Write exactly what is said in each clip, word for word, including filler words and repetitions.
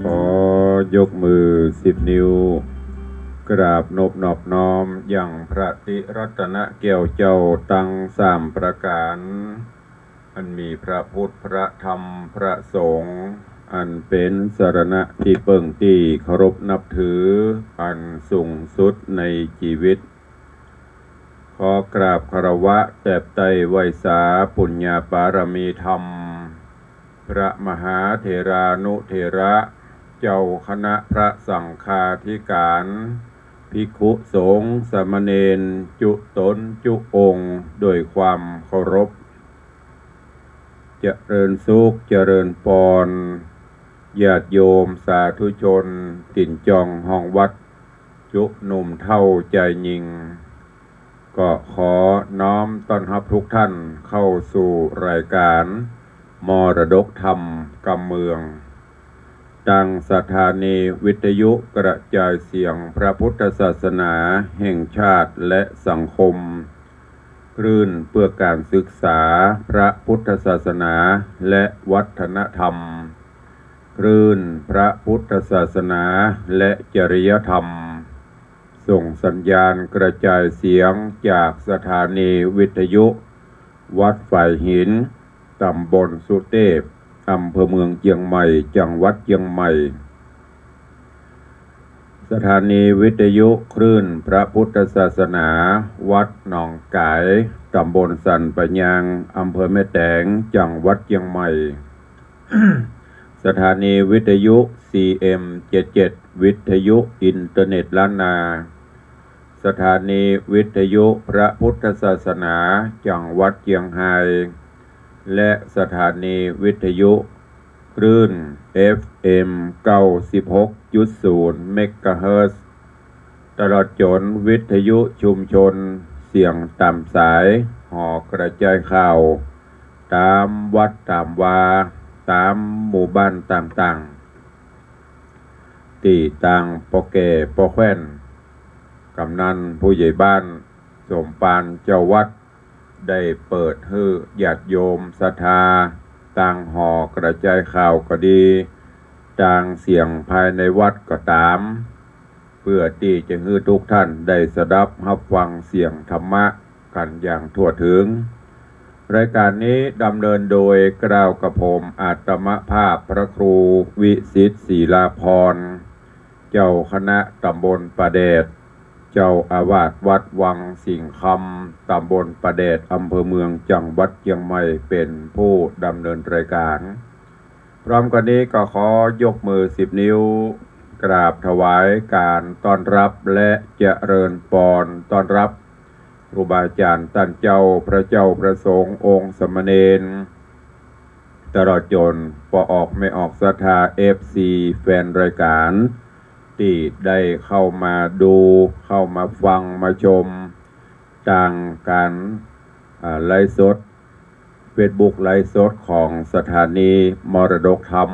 ขอยกมือสิบนิ้ว กราบนบนอบน้อมยังพระติรัตนแก้วเจ้าตังสามประก๋าน อันมีพระพุทธ พระธรรม พระสงฆ์ อันเป๋นสรณะตี้เปิ้งตี้เคารพนับถือ อันสูงสุดในจีวิต ขอกราบคารวะแตบไต้ไหว้สาปุญญาปารมีธรรม พระมหาเถรานุเถระ เจ้าคณะพระสังฆาธิก๋าน ภิกขุสงฆ์สามเณรจุ๊ต๋นจุ๊องค์ โดยความเคารพ เจริญสุข เจริญปอน ญาติโยมสาธุชน ตี๋นจองห้องวัด จุ๊หนุ่มเฒ่าจายญิง ก็ขอน้อมต้อนฮับทุกท่านเข้าสู่รายก๋านมรดกธรรมกำเมือง ตางสถานีวิทยุกระจายเสียงพระพุทธศาสนาแห่งชาติและสังคม คลื่นเพื่อการศึกษาพระพุทธศาสนาและวัฒนธรรม คลื่นพระพุทธศาสนาและจริยธรรม ส่งสัญญาณกระจายเสียงจากสถานีวิทยุวัดฝายหิน ต๋ำบลสุเตพ อำเภอเมืองเจียงใหม่ จังหวัดเจียงใหม่ สถานีวิทยุคลื่นพระพุทธศาสนา วัดหนองก๋าย ต๋ำบลสันป่ายาง อำเภอแม่แตง จังหวัดเจียงใหม่ สถานีวิทยุ ซีเอ็ม เจ็ดเจ็ด วิทยุอินเทอร์เน็ตล้านนา สถานีวิทยุพระพุทธศาสนาจังหวัดเจียงฮาย และสถานีวิทยุคลื่น เอฟเอ็ม เก้าสิบหกจุดศูนย์ เมกะเฮิรตซ์ ตลอดจ๋นวิทยุชุมชนเสียงต๋ามสาย หอกระจายข่าว ต๋ามวัดต๋ามวา ต๋ามหมู่บ้านต่างๆ ตี้ตางป้อแก่ป้อแคว่น ก๋ำนันผู้ใหญ่บ้าน สมภารเจ้าวัด ได้เปิดหื้อญาติโยมศรัทธา ตางหอกระจายข่าวก็ดี ตางเสียงภายในวัดก็ต๋าม เพื่อตี้จะหื้อทุกท่านได้สดับฮับฟังเสียงธรรมะกั๋นอย่างทั่วถึง รายก๋านนี้ดำเนินโดยเกล้ากระผมอาตมาภาพพระครูวิสิทธิ์ ศิลาภรณ์ เจ้าคณะต๋ำบลป่าแดด เจ้าอาวาสวัดวังสิงห์คำ ต๋ำบลป่าแดด อำเภอเมือง จังหวัดเจียงใหม่ เป๋นผู้ดำเนินรายก๋าน พร้อมกั๋นนี้ก็ขอยกมือสิบนิ้ว กราบถวายก๋านต้อนฮับและเจริญปอนต้อนฮับ ครูบาอาจ๋ารย์ต้านเจ้า พระเจ้า พระสงฆ์ องค์สามเณร ตลอดจ๋นป้อออกแม่ออกศรัทธา เอฟซี แฟนรายก๋าน ตี้ได้เข้ามาดู เข้ามาฟัง มาชม ตางก๋าน อ่า ไลฟ์สด เฟซบุ๊กไลฟ์สดของสถานีมรดกธรรม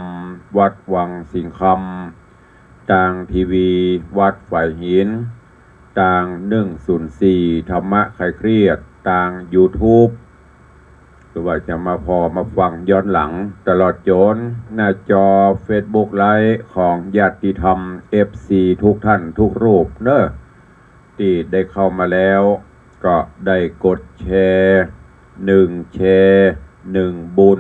วัดวังสิงห์คำ ตางทีวีวัดฝายหิน ตางหนึ่งศูนย์สี่ธรรมะคลายเครียด ตางยูทูบ หรือว่าจะมาผ่อมาฟังย้อนหลัง ตลอดจ๋นหน้าจอเฟซบุ๊กไลฟ์ของญาติธรรม เอฟซี ทุกท่านทุกรูปเนาะ ตี้ได้เข้ามาแล้ว ก็ได้กดแชร์ หนึ่งแชร์ หนึ่งบุญ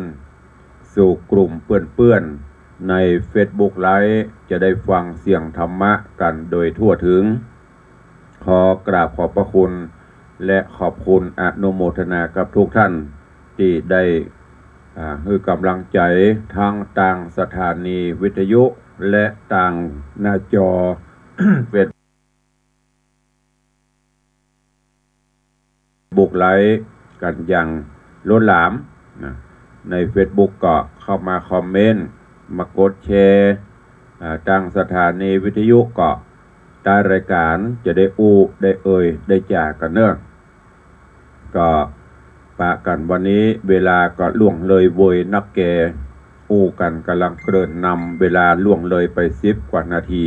สู่กลุ่มเปื้อนๆ ในเฟซบุ๊กไลฟ์ จะได้ฟังเสียงธรรมะกั๋นโดยทั่วถึง ขอกราบขอบพระคุณ และขอบคุณอนุโมทนากับทุกท่าน ตี้ได้ อ่า หื้อก๋ำลังใจ๋ ตึงตางสถานีวิทยุ และตางหน้าจอ เฟซ บุ๊กไลฟ์กั๋นอย่างล้นหลามนะ ในเฟซบุ๊กก็เข้ามาคอมเมนต์ มากดแชร์ อ่า ตางสถานีวิทยุก็ ตางรายก๋านจะได้อู้ได้เอ่ยได้จ๋ากั๋นเนาะ ก็ปะกั๋นวันนี้เวลาก็ล่วงเลยเวยนักแก่ อู้กั๋นก๋ำลังเกริ่นนำเวลาล่วงเลยไปสิบกว่านาที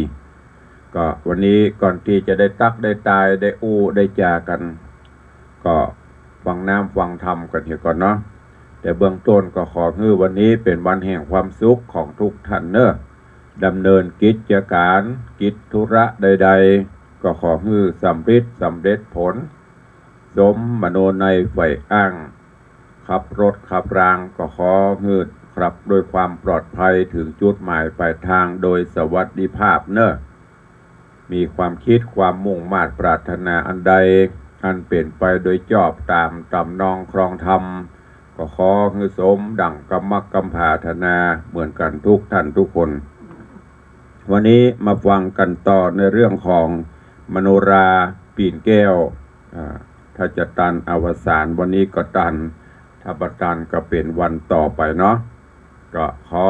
ก็วันนี้ก่อนตี้จะได้ตั๊กได้ตายได้อู้ได้จ๋ากั๋น ก็ฟังน้ำฟังธรรมกั๋นเหียก่อนเนาะ แต่เบื้องต้นก็ขอหื้อวันนี้เป๋นวันแห่งความสุขของทุกท่านเนาะ ดำเนินกิจก๋าน กิจธุระใดๆ ก็ขอหื้อสำริดสำเร็จผล สมมโนในใฝ่อ้าง ขับรถขับรางก็ขอหื้อขับด้วยความปลอดภัย เถิงจุดหมายปลายตางโดยสวัสดิภาพเน่อ มีความคิดความมุ่งมาดปรารถนาอันใด อันเป๋นไปโดยจอบต๋ามต๋ำนองครองธรรม ก็ขอหื้อสมดั่งกำมักกำผาถนาเหมือนกั๋นทุกท่านทุกคน วันนี้มาฟังกั๋นต่อในเรื่องของมโนราปี๋นแก้ว อ่า ถ้าจะตันอวสานวันนี้ก็ตัน ถ้าบ่ตันก็เป๋นวันต่อไปเนาะ ก็ขอ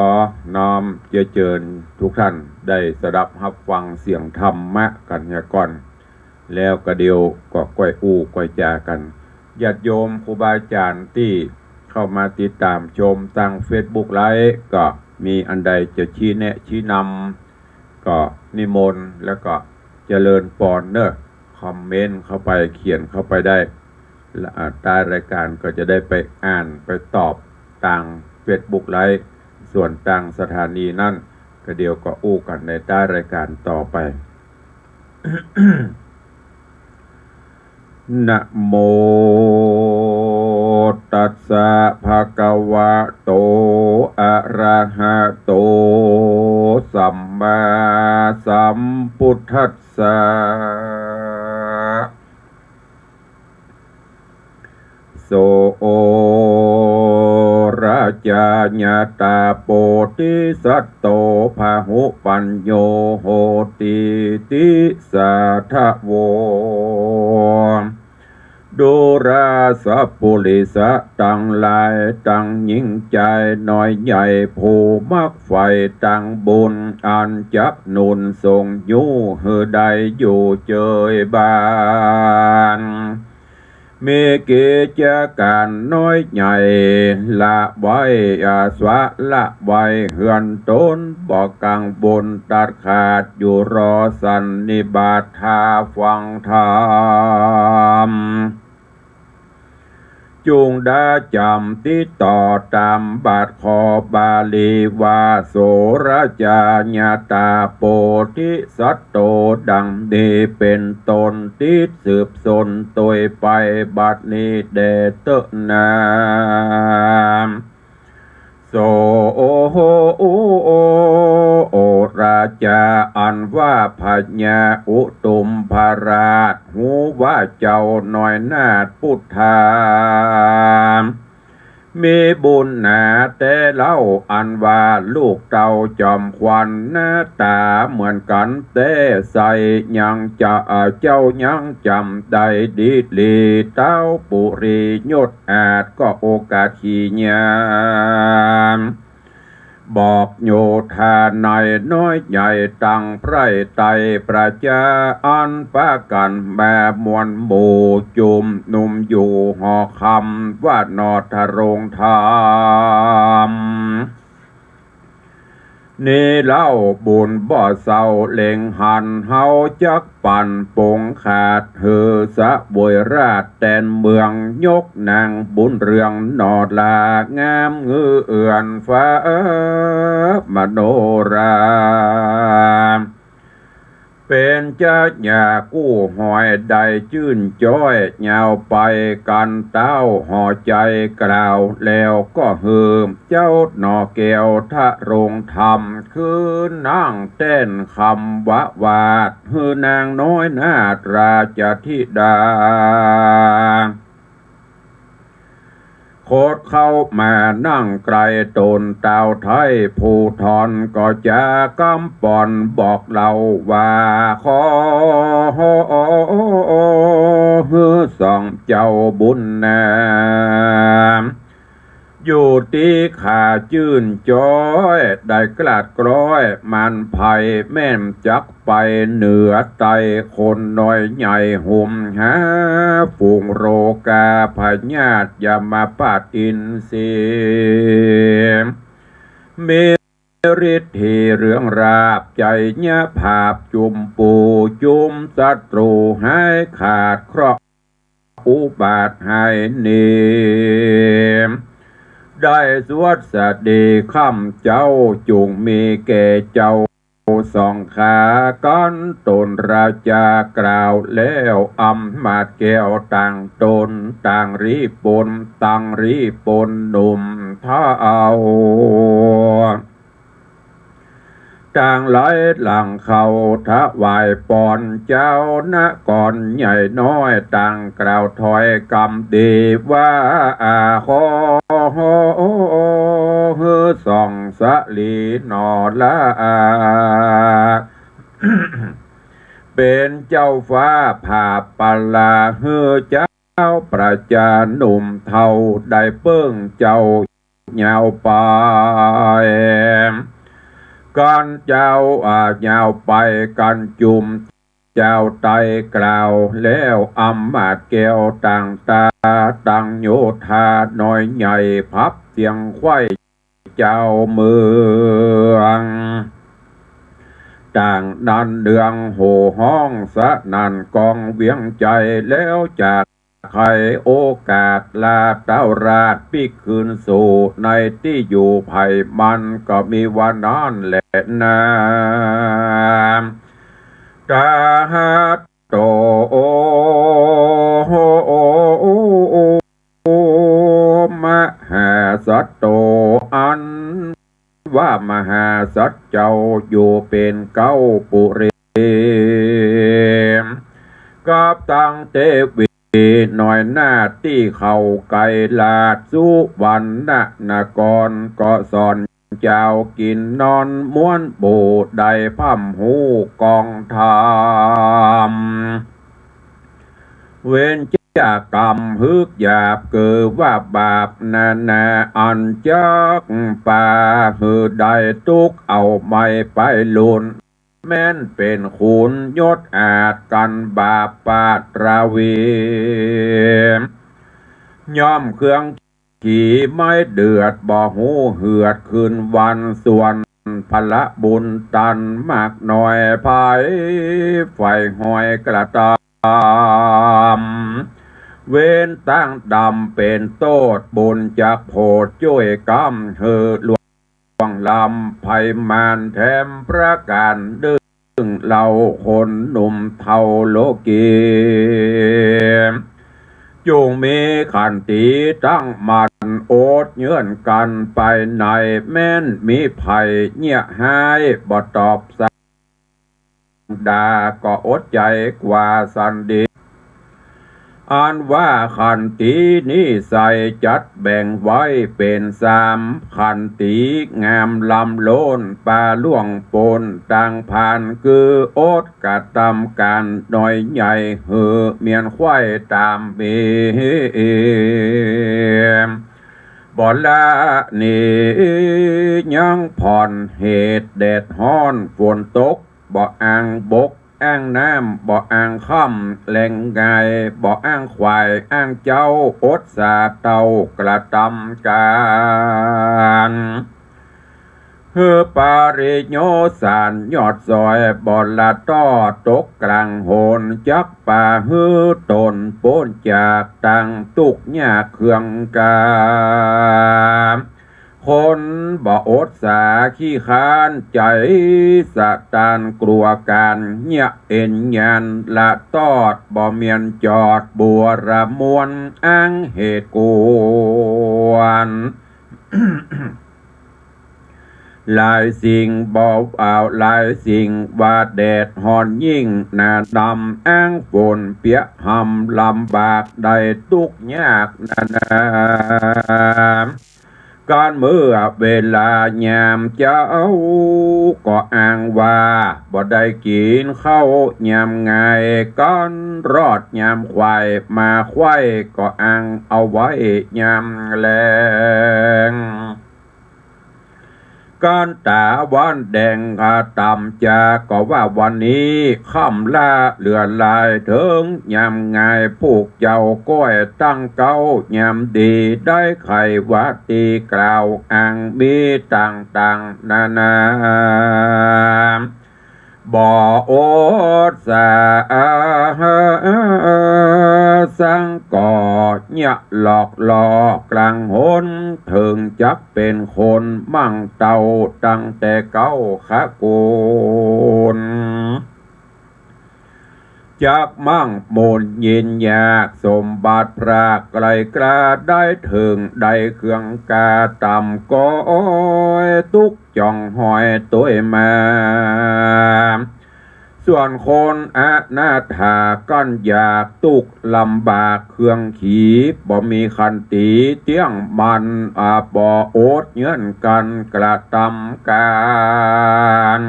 น้อมเจื้อเจิญทุกท่านได้สดับฮับฟังเสียงธรรมะกั๋นเหียก่อน แล้วก็เดี๋ยวก็ก้อยอู้ก้อยจากั๋น ญาติโยมครูบาอาจ๋ารย์ตี้เข้ามาติดต๋ามชมตางเฟซบุ๊กไลฟ์ ก็มีอันใดจะชี้แนะชี้นำ ก็นิมนต์ แล้วก็เจริญปอนเน่อ คอมเมนต์เข้าไป เขียนเข้าไปได้ และ อ่า ใต้รายก๋านก็จะได้ไปอ่านไปตอบตางเฟซบุ๊กไลฟ์ ส่วนตางสถานีนั้น ก็เดี๋ยวก็อู้กั๋นในใต้รายก๋านต่อไป นะโมตัสสะ ภะคะวะโต อะระหะโต สัมมาสัมพุทธัสสะ โสระจา ญาตา โปธิสัตโต พาหุปัญโญ โหติ ติสาทะโว ดูราสะปุริสะตังหลาย ตังญิงจายน้อยใหญ่ ผู้มักใฝ่ตางบุญ อันจักหนุนส่งยู้หื้อได้อยู่เจยบาน มีกิจก๋านน้อยใหญ่ละไว้ อาสวะละไว้เฮือนต๋น บ่กังวลตัดขาด อยู่รอสันนิบาตถ้าฟังธรรม จุ่งได้จ๋ำติดต่อต๋ามบาทขอบาลีว่า โสระจา ญาตา โปธิสัตโต ดังนี้เป๋นต้น ติดสืบสนตวยไปบัดนี้แด่เต๊อะนา โสระจา อันว่าพญาอุตุมพราช ฮู้ว่าเจ้าน้อยนาถปุทธา มีบุญหนาแต๊เล่า อันว่าลูกเต้าจอมขวัญหน้าต๋าเหมือนกั๋นแต๊ไส้ ยังจะ เจ้ายังจ๋ำได้ดีหลี เต๊าปุริยศ อาจก็โอกาสขี่ยาม บอกโยธาในน้อยใหญ่ตังไพร่ไตรประจา อันปากั๋นมามวลหมู่จุมนุมอยู่หอคำ ว่านอทโรงธรรม นี้เล่าบุญบ่เศร้าเล็งหัน เฮาจักปั๋นปงขาด หื้อเสวยราชแตนเมือง ยกนางบุญเรืองหน่อหลางาม งื้อเอือนฟ้ามโนรา เป๋นจะอยากกู้หอยได้จื้นจ้อย ยาวไปกั๋นเต้าหอใจ๋กล่าว แล้วก็หื้อเจ้าหน่อแก้วทโรงธรรม คืนนั่งแต้นคำวะวาด หื้อนางน้อยนาถราชธิดา คดเข้ามานั่งใก้ต๋น ต้าวไท้ผู้ถอนก็จะกำป๋อนบอกเล่าว่า ขอหื้อสองเจ้าบุญนา อยู่ตี้ข้าจื้นจ้อย ได้กลาดกล้อยมันไพร่ แม่นจักไปเหนือใต้ คนน้อยใหญ่หุมหา ฝูงโรคาพยาธิยมบาทอินทรีย์ มีฤทธีเรืองราบ ชัยภาพจุมปู่จุมศัตรู หายขาดเคราะห์ อุบาทหายหนี ได้สวัสดีค่ำเจ๊า จุ่งมีแก่เจ้า ส่องขากั๋นต๋นราจากล่าวแล้ว อำมาตย์แก้วต่างต๋นต่างรีบน ต่างรีบนหนุ่มเฒ่า ต่างไหลหลังเข้าถวายปอน เจ้านครใหญ่น้อยต่างกล่าวถ้อยกำดีว่า อา ขอ หื้อส่องสะหลีหนอละอา เป๋นเจ้าฟ้าผ่าปลา หื้อเจ้าประจาหนุ่มเฒ่า ได้เปิ้งเจ้ายาวไป กั๋นเจ้า อ่า ยาวไปกั๋นจุ่ม เจ้าไต้กล่าวแล้ว อำมาตย์แก้วต่างต๋า ต่างโยธาน้อยใหญ่ พับเสียงใคว่เจ้าเมือง ต่างนั้นเดืองโห่ฮ้องสนั่นกองเวียงใจ๋ แล้วจะไขโอกาสลาเต้าราชปิ๊กคืนสู่ ในตี้อยู่ใผมันก็มีว่านั้นแหละนา ตาหัตโต มหาสัตโต อันว่ามหาสัตว์เจ้าอยู่เป๋นเก๊าปุรี กับตังเตวีน้อยหน้าตี้เข้าใก้ราชสุวรรณนคร ก็สอนเจ้ากิ๋นนอนม้วนบู่ ได้พร่ำฮู้กองธรรม เว้นจากกรรมหืกหยาบ เกิดว่าบาปนานาอันจักปาหื้อได้ตุ๊กข์ เอาไม้ไปลุน แม้นเป๋นขุนยศอาจกั๋นบาปปาดราวี ย่อมเครื่อง ขี่ไม้เดือดบ่ฮู้เหือดคืนวัน ส่วนผละบุญตันมากน้อย ไผใฝ่หอยกระตำ เว้นตั้งดำเป๋นโต้ษ บุญจักโผดจ้วยกำหื้อล่วงล้ำภัยมารแถมประก๋านดึง เฮาคนหนุ่มเฒ่าโลกี จุ่งมีขันตีตั้งมั่น อดเยื่อนกั๋นไปใน แม้นมีภัยเยียะฮ้าย บ่ตอบสังดา ก็อดใจ๋กว่าสันดี อันว่าขันตีนี้ใส่จัดแบ่งไว้เป๋นสามขันตี งามล้ำล้น ปาล่วงป๊นตางผ่าน คืออดกระตำก๋านน้อยใหญ่ หื้อเมียนใคว่ต๋ามมี บ่ละนี้ยังผ่อนเหตุแดดฮ้อนฝนตก บ่อ้างบกอ้างน้ำ บ่อ้างค่ำแล้งง่าย บ่อ้างขวายอ้างเจ๊า อดสาเต้ากระตำก๋าน หื้อปริโยชน์สารยอดซอย บ่ละต้อตกก๋างหน จักปาหื้อต๋นป๊นจากตังตุ๊กข์ยากเคืองกา คนบ่อดสาขี้ค้านใจ๋สะตานกลัวก๋าน เยียะเอ็นยานละตอด บ่เมียนจอดบัวระมวล อ้างเหตุกวน หลายสิ่งบ่เอาหลายสิ่ง ว่าแดดฮ้อนยิ่งหนาดำ อ้างฝนเปียะหำลำบาก ได้ตุ๊กข์ยากนานา กั๋นเมื่อเวลายามเจ๊า ก็อ้างว่าบ่ได้กิ๋นข้าวยามง่าย กั๋นรอดยามขวายมาใคว่ ก็อ้างเอาไว้ยามแลง กั๋นต๋าวันแดงกระตำจา ก็ว่าวันนี้ค่ำละเหลือหลาย เถิงยามง่าย พวกเจ้าก้อยตั้งเก๊ายามดี ได้ไขว่าตี้กล่าวอ้างมีต่างๆ นานา บ่อดสาสัง ก็เยียะหลอกหลอกกลางหน เถิงจักเป๋นคนมั่งเต้าตั้งแต่เก๊าขะกู๋น จักมั่งมนยินอยากสมบัติพรากไกลกล้า ได้เถิงได้เคืองกาต่ำก้อย ตุ๊กจ่องหอยตวยมา ส่วนคนอนาถากั้นอยากตุ๊กลำบากเคืองขี บ่มีขันติเตี้ยงมั่น อา บ่อดเยื่อนกั๋นกระตำก๋าน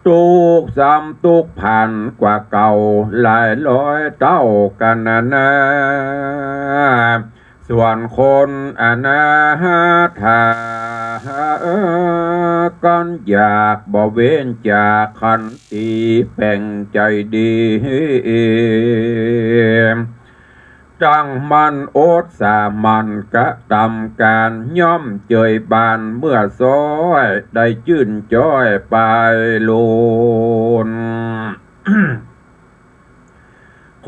ตุ๊กซ้ำตุ๊กผันกว่าเก่าหลายร้อยเต้ากั๋นนานา ส่วนคนอนาถา กั้นอยากบ่เว้นจากขันติแป๋งใจ๋ดี ตั้งมั่นอดสาหมั่นกระตำก๋าน ย่อมเจยบานเมื่อซ้อย ได้จื้นจ้อยไปลูน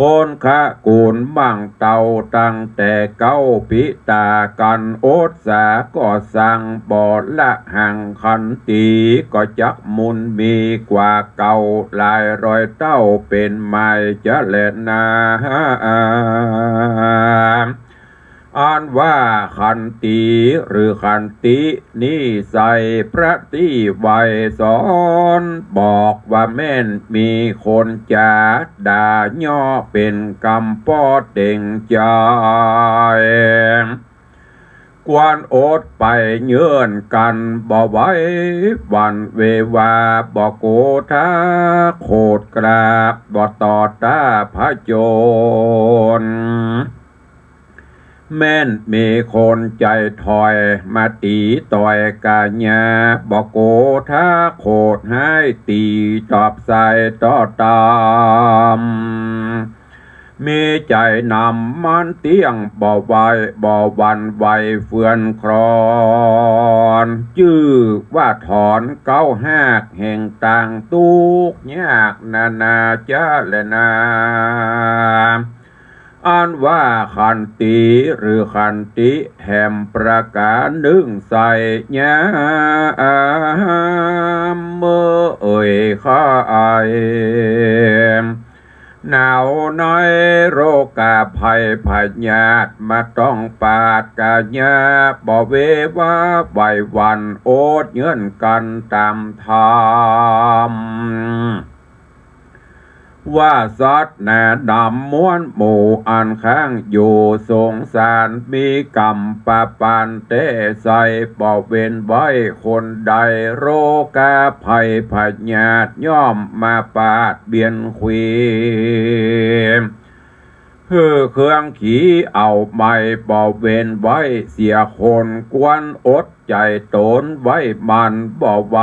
คนขะกู๋นมั่งเต้าตั้งแต่เก๊าปิต๋ากั๋น อดสาก็สังบ่ละหัง ขันติก็จักมุนมีกว่าเก่าหลายร้อยเต้าเป๋นไมจะแลนา อันว่าขันติหรือขันตินี้ใส่พระตี้ไหว้สอน บอกว่าแม่นมีคนจ๋าด่าเยาะเป๋นกำปอเต็งใจ๋ ควรอดไปเยื่อนกั๋น บ่ไหวหวั่นเววา บ่โกธาโขดกราบ บ่ต่อต้าผจญ แม่นมีคนใจ๋ถอยมาตี๋ต่อยก๋าญา บ่โกธาโขดฮ้ายตี๋ตอบใส่ต่อตำ มีใจ๋หนำมั่นเตี้ยง บ่ไหว บ่หวั่นไหวเฟื่อนคลอน จื้อว่าถอนเก๊าฮากแห่งตางตุ๊กข์ยากนานาจะแลนา อันว่าขันติหรือขันติแถมประก๋านนึ่งใส่ยามเมื่อยไข้ หนาวในโรคาภัยพยาธิมาต้องปาดก๋าญา บ่เววาไหวหวั่นอดเยื่อนกั๋นต๋ามธรรม ว่าสัตว์นาหนำม้วนหมู่อันค้างอยู่สงสาร มีก๋รรมปะปานแต๊ใส่ บ่เว้นไว้คนใด โรคาภัยพยาธิย่อมมาปาดเบียนขวี หื้อเคืองขีเอาไม้ บ่เว้นไว้เสียคน ควรอดใจ๋ต๋นไว้มั่น บ่ไหว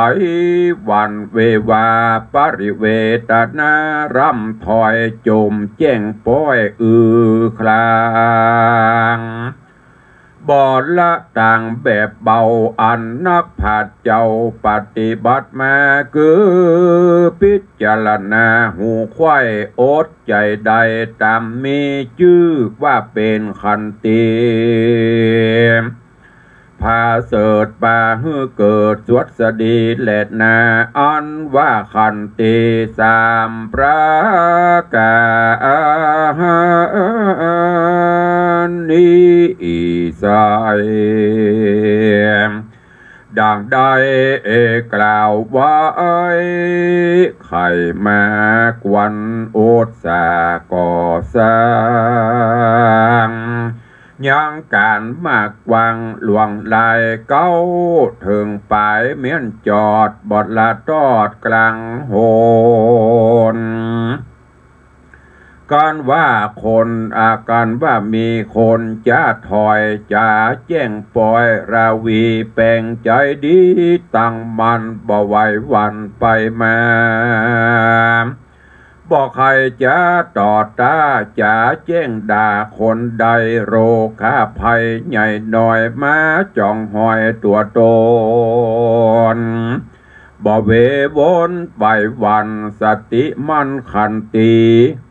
หวั่นเววา ปริเวทนาร่ำถอย จมแจ้งป้อยอือคลาง บ่ละตางแบบเบา อันนักปราชญ์เจ้าปฏิบัติมา คือพิจารณาหูไขว้อดใจ๋ได้ต๋ามมี จื้อว่าเป๋นขันติ ผาเสริฐปาหื้อเกิดสวัสดีแลนา อันว่าขันติสามประก๋านนี้ใส่ ดังได้กล่าวไว้ ใค่มาควรอดสาก่อสร้าง ยังก๋านมากกว้างหลวงหลายเก๊า เถิงป๋ายเมี้ยนจอด บ่ละตอดกลางหน กันว่าคน อา กันว่ามีคนจะถอย จะแจ้งปอย ราวีแป๋งใจ๋ดีตั้งมั่น บ่ไหวหวั่นไปมา บ่ใค่จะต่อต้า จะแจ้งด่าคนใด โรคาภัยใหญ่น้อยมาจ่องหอยตั๋วต๋น บ่เววนไปหวั่น สติมั่นขันติ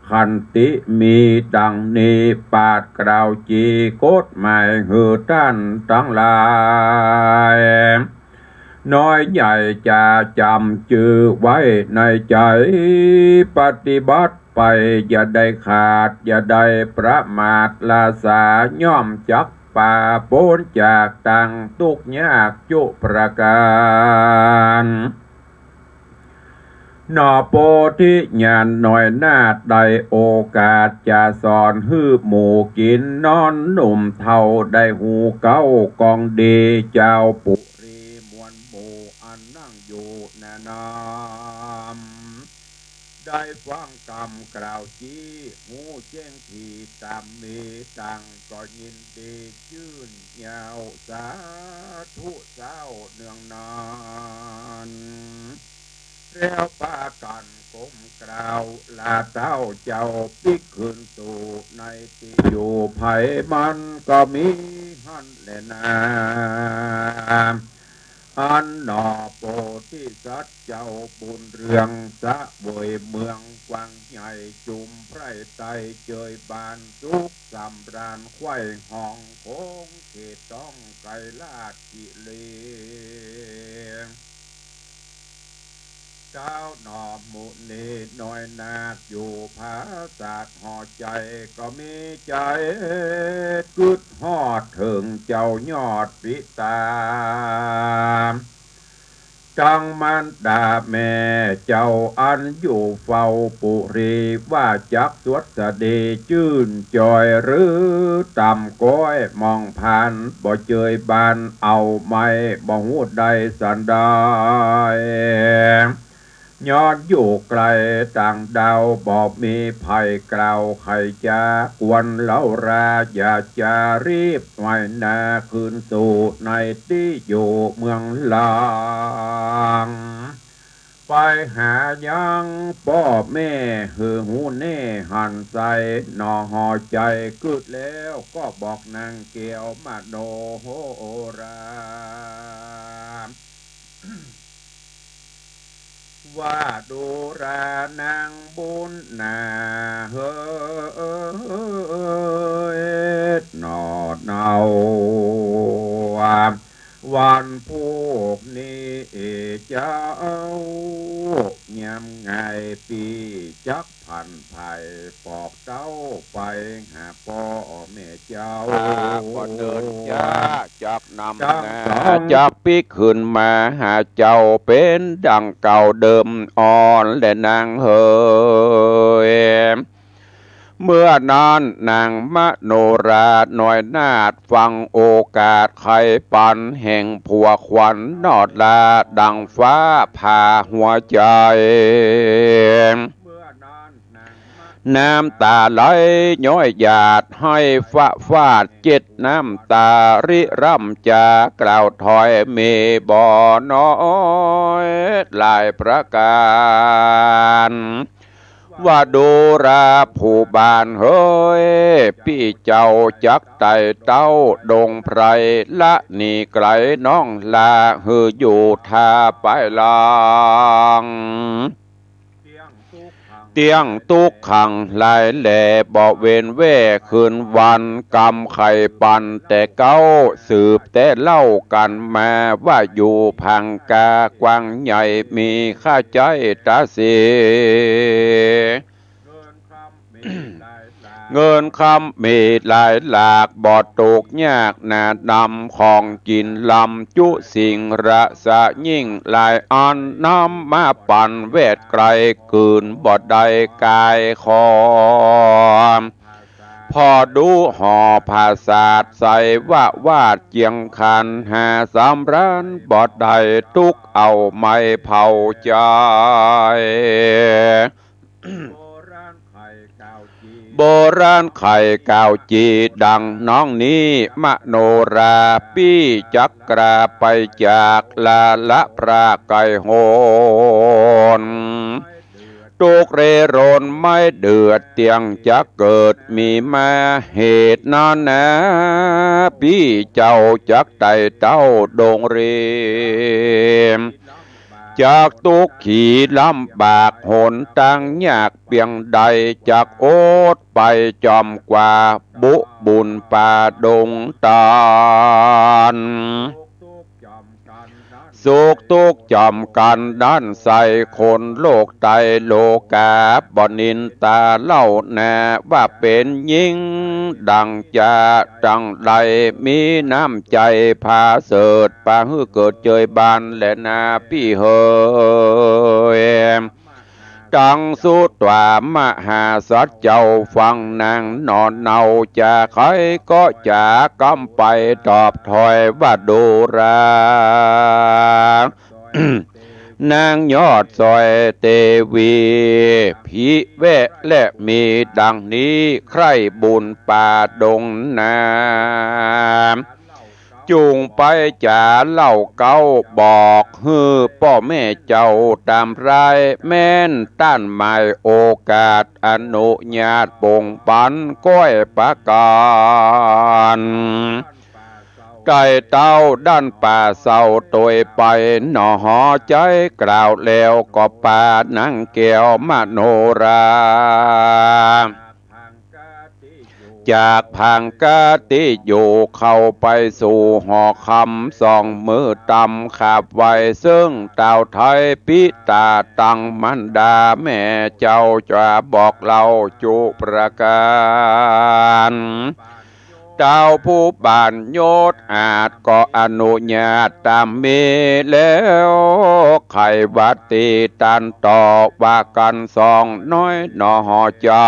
ขันติมีดังนี้ ปราชญ์กล่าวจี๋กฎหมายหื้อต้านตังหลาย น้อยใหญ่จะจ๋ำจื้อไว้ในใจ๋ ปฏิบัติไปอย่าได้ขาด อย่าได้ประมาท ละสาย่อมจักปาป๊นจากตังตุ๊กข์ยากจุประก๋าน หนอโปธิญาณน้อยนาถ ได้โอกาสจะสอนหื้อหมู่กิ๋นนอน หนุ่มเฒ่าได้ฮู้เก๊ากองดี จาวปุรีมวลหมู่อันนั่งอยู่หน้าน้ำ ได้ฟังกำกล่าวจี๋ ฮู้แจ้งดีต๋ามมีตัง ก็ยินดีจื้นยาว สาธุเซ้าเนืองนาน แล้วปากั๋นก้มกราบลาเต้าเจ้าปิ๊กคืนสู่ในตี้อยู่ไผมันก็มีหั้นแลนา อันหนอโปธิสัตว์เจ้าบุญเรือง เสวยเมืองกว้างใหญ่ จุมไพร่ไต้เจยบานสุขสำราญ ไขว่ห้องโขงเขตต้องไกลราชกิรี เต้าหนอมุนีน้อยนาถ อยู่ผาสาทหอใจ๋ ก็มีใจ๋กึ๊ดฮอดเถิงเจ้ายอดปิต๋า ตังมารดาแม่เจ้าอันอยู่เฝ้าปุรี ว่าจักสวัสดีจื้นจอย หรือต่ำก้อยมองผ่าน บ่เจยบานเอาไม้ บ่ฮู้ได้สันใด ย้อนอยู่ไกลต่างดาว บ่มีใผกล่าวใค่จะกวนเล้ารา อย่าจะรีบไว้นาคืนสู่ในตี้อยู่เมืองลาง ไปหายังป้อแม่หื้อฮู้แน่หันใส หนอหอใจ๋กึ๊ดแล้วก็บอกนางแก้วมโนรา ว่าดูรานางบุญนาเหย หนอเนา วันพูกนี้เจ้า ยามไงปี้จัก ผันไผปอกเต้าไปหาป้อแม่เจ้า ข้าก็เนินจ้าจักนำนา จักปิ๊กขึ้นมาหาเจ้า เป๋นดังเก่าเดิมอ่อนแลนางเหย เมื่อนั้นนางมโนราน้อยนาถ ฟังโอกาสใค่ปันแห่งผัวขวัญนอดลาดังฟ้าผ่าหัวใจ๋ น้ำต๋าไหลย้อยหยาดไหว้ฟาดเจ็ดน้ำต๋าริร่ำจากล่าวถ้อยมีบ่น้อยหลายประก๋าน ว่าดูราผู้บ้านเหย ปี้เจ้าจักไต่เต้าดงไพร ละหนีไก๋น้องลาหื้ออยู่ท่าปายหลัง เตี้ยงตุ๊กขังหลายแหล่บ่เว้นแว่คืนวัน กำใค่ปันแต่เก๊าสืบแต่เล่ากั๋นมา ว่าอยู่ผางกากว้างใหญ่มีค่าใจ๊ต๋าเส เงินคำมีหลายหลากบ่ตกยากหนานำ ของกิ๋นล้ำจุสิ่งระสะยิ่งหลายอัน นำมาปั๋นแวดไก๋กืนบ่ได้กายคอ พอดูหอผาสาทใสวะวาดเจียงคัน หาสำราญบ่ได้ตุ๊กเอาไม้เผาใจ๋ โบราณไขกล่าวจี๋ดังน้องนี้ มโนราปี้จักกราบไปจากลาละพระไก๋โหน ตุ๊กข์เร่ร่อนไม้เดือดเตี้ยงจักเกิดมีมา เหตุนั้นนา ปี้เจ้าจักไต่เต้าดงเรม จักตุ๊กขีลำบากหนตางยากเปียงใด จักอดไปจอมกว่าบุบุญป่าดงตาน สุขตุ๊กข์จอมกั๋นนั้นใส คนโลกไตโลกาบ่นินตาเล่านา ว่าเป๋นญิงดั่งจาตังใด มีน้ำใจ๋ผาเสริฐ ปาหื้อเกิดเจยบานแลนาปี้เหย ตังสุตวามหาสัตว์เจ้าฟังนางหนอเนา จะใครก็จะกำไปตอบถอยว่าดูรา นางยอดสอยเตวี ผีแวะและมีดังนี้ ใคร่บุญป่าดงนา จุ่งไปจ๋าเล่าเก๊าบอกหื้อป้อแม่เจ้าต๋ามราย แม้นต้านหมายโอกาสอนุญาตป่งปันก้อยประก๋าน ใต้เต๊าด้านป่าเศร้าตวยไปหนอหอ ใจ๊กล่าวแล้วก็ปานางแก้วมโนรา จากผางกาติอยู่เข้าไปสู่หอคำ สองมือตำขาบไหว้เซิ่งต้าวไทยปิตาตังมารดาแม่เจ้าจะบอกเล่าจุประก๋าน ต้าวผู้บานยศอาจก็อนุญาตต๋ามมีแล้ว ใค่วัตติตันต่อว่ากั๋นสองน้อยหนอหอใจ๋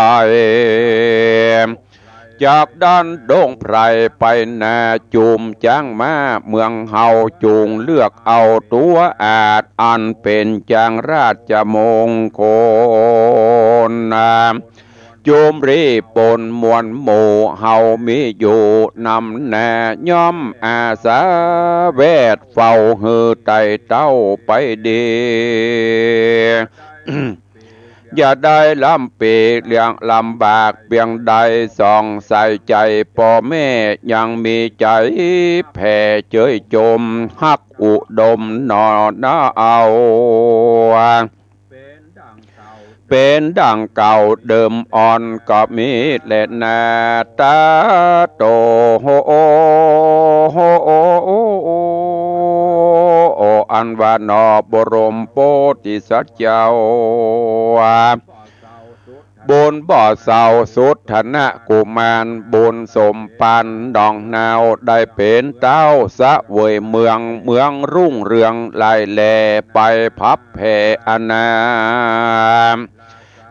จากด้านดงไพรไปนาจุ่มจ๊างม้าเมืองเฮา จุ่งเลือกเอาตั๋วอาจอันเป๋นจางราชมงคลนา จุ่มรีบปนมวลหมู่เฮามีอยู่นำนา ย่อมอาสาแวดเฝ้าหื้อไต่เต้าไปดี อย่าได้ลำปีกเลี่ยงลำบากเปียงใด ส่องใส่ใจ๋ป้อแม่ยังมีใจ๋แผ่เจยจม ฮักอุดมหนอนาเอา เป๋นดั่งเก่าเดิมอ่อนก็มีแลนา ตาโต โห อันว่าหนอบรมโพธิสัตว์เจ้า บุญบ่เศร้าสุทธนะกุมาร บุญสมปันหนองนาว ได้เป๋นเต๊าเสวยเมือง เมืองรุ่งเรืองหลายแล ไปผับแผ่อาณา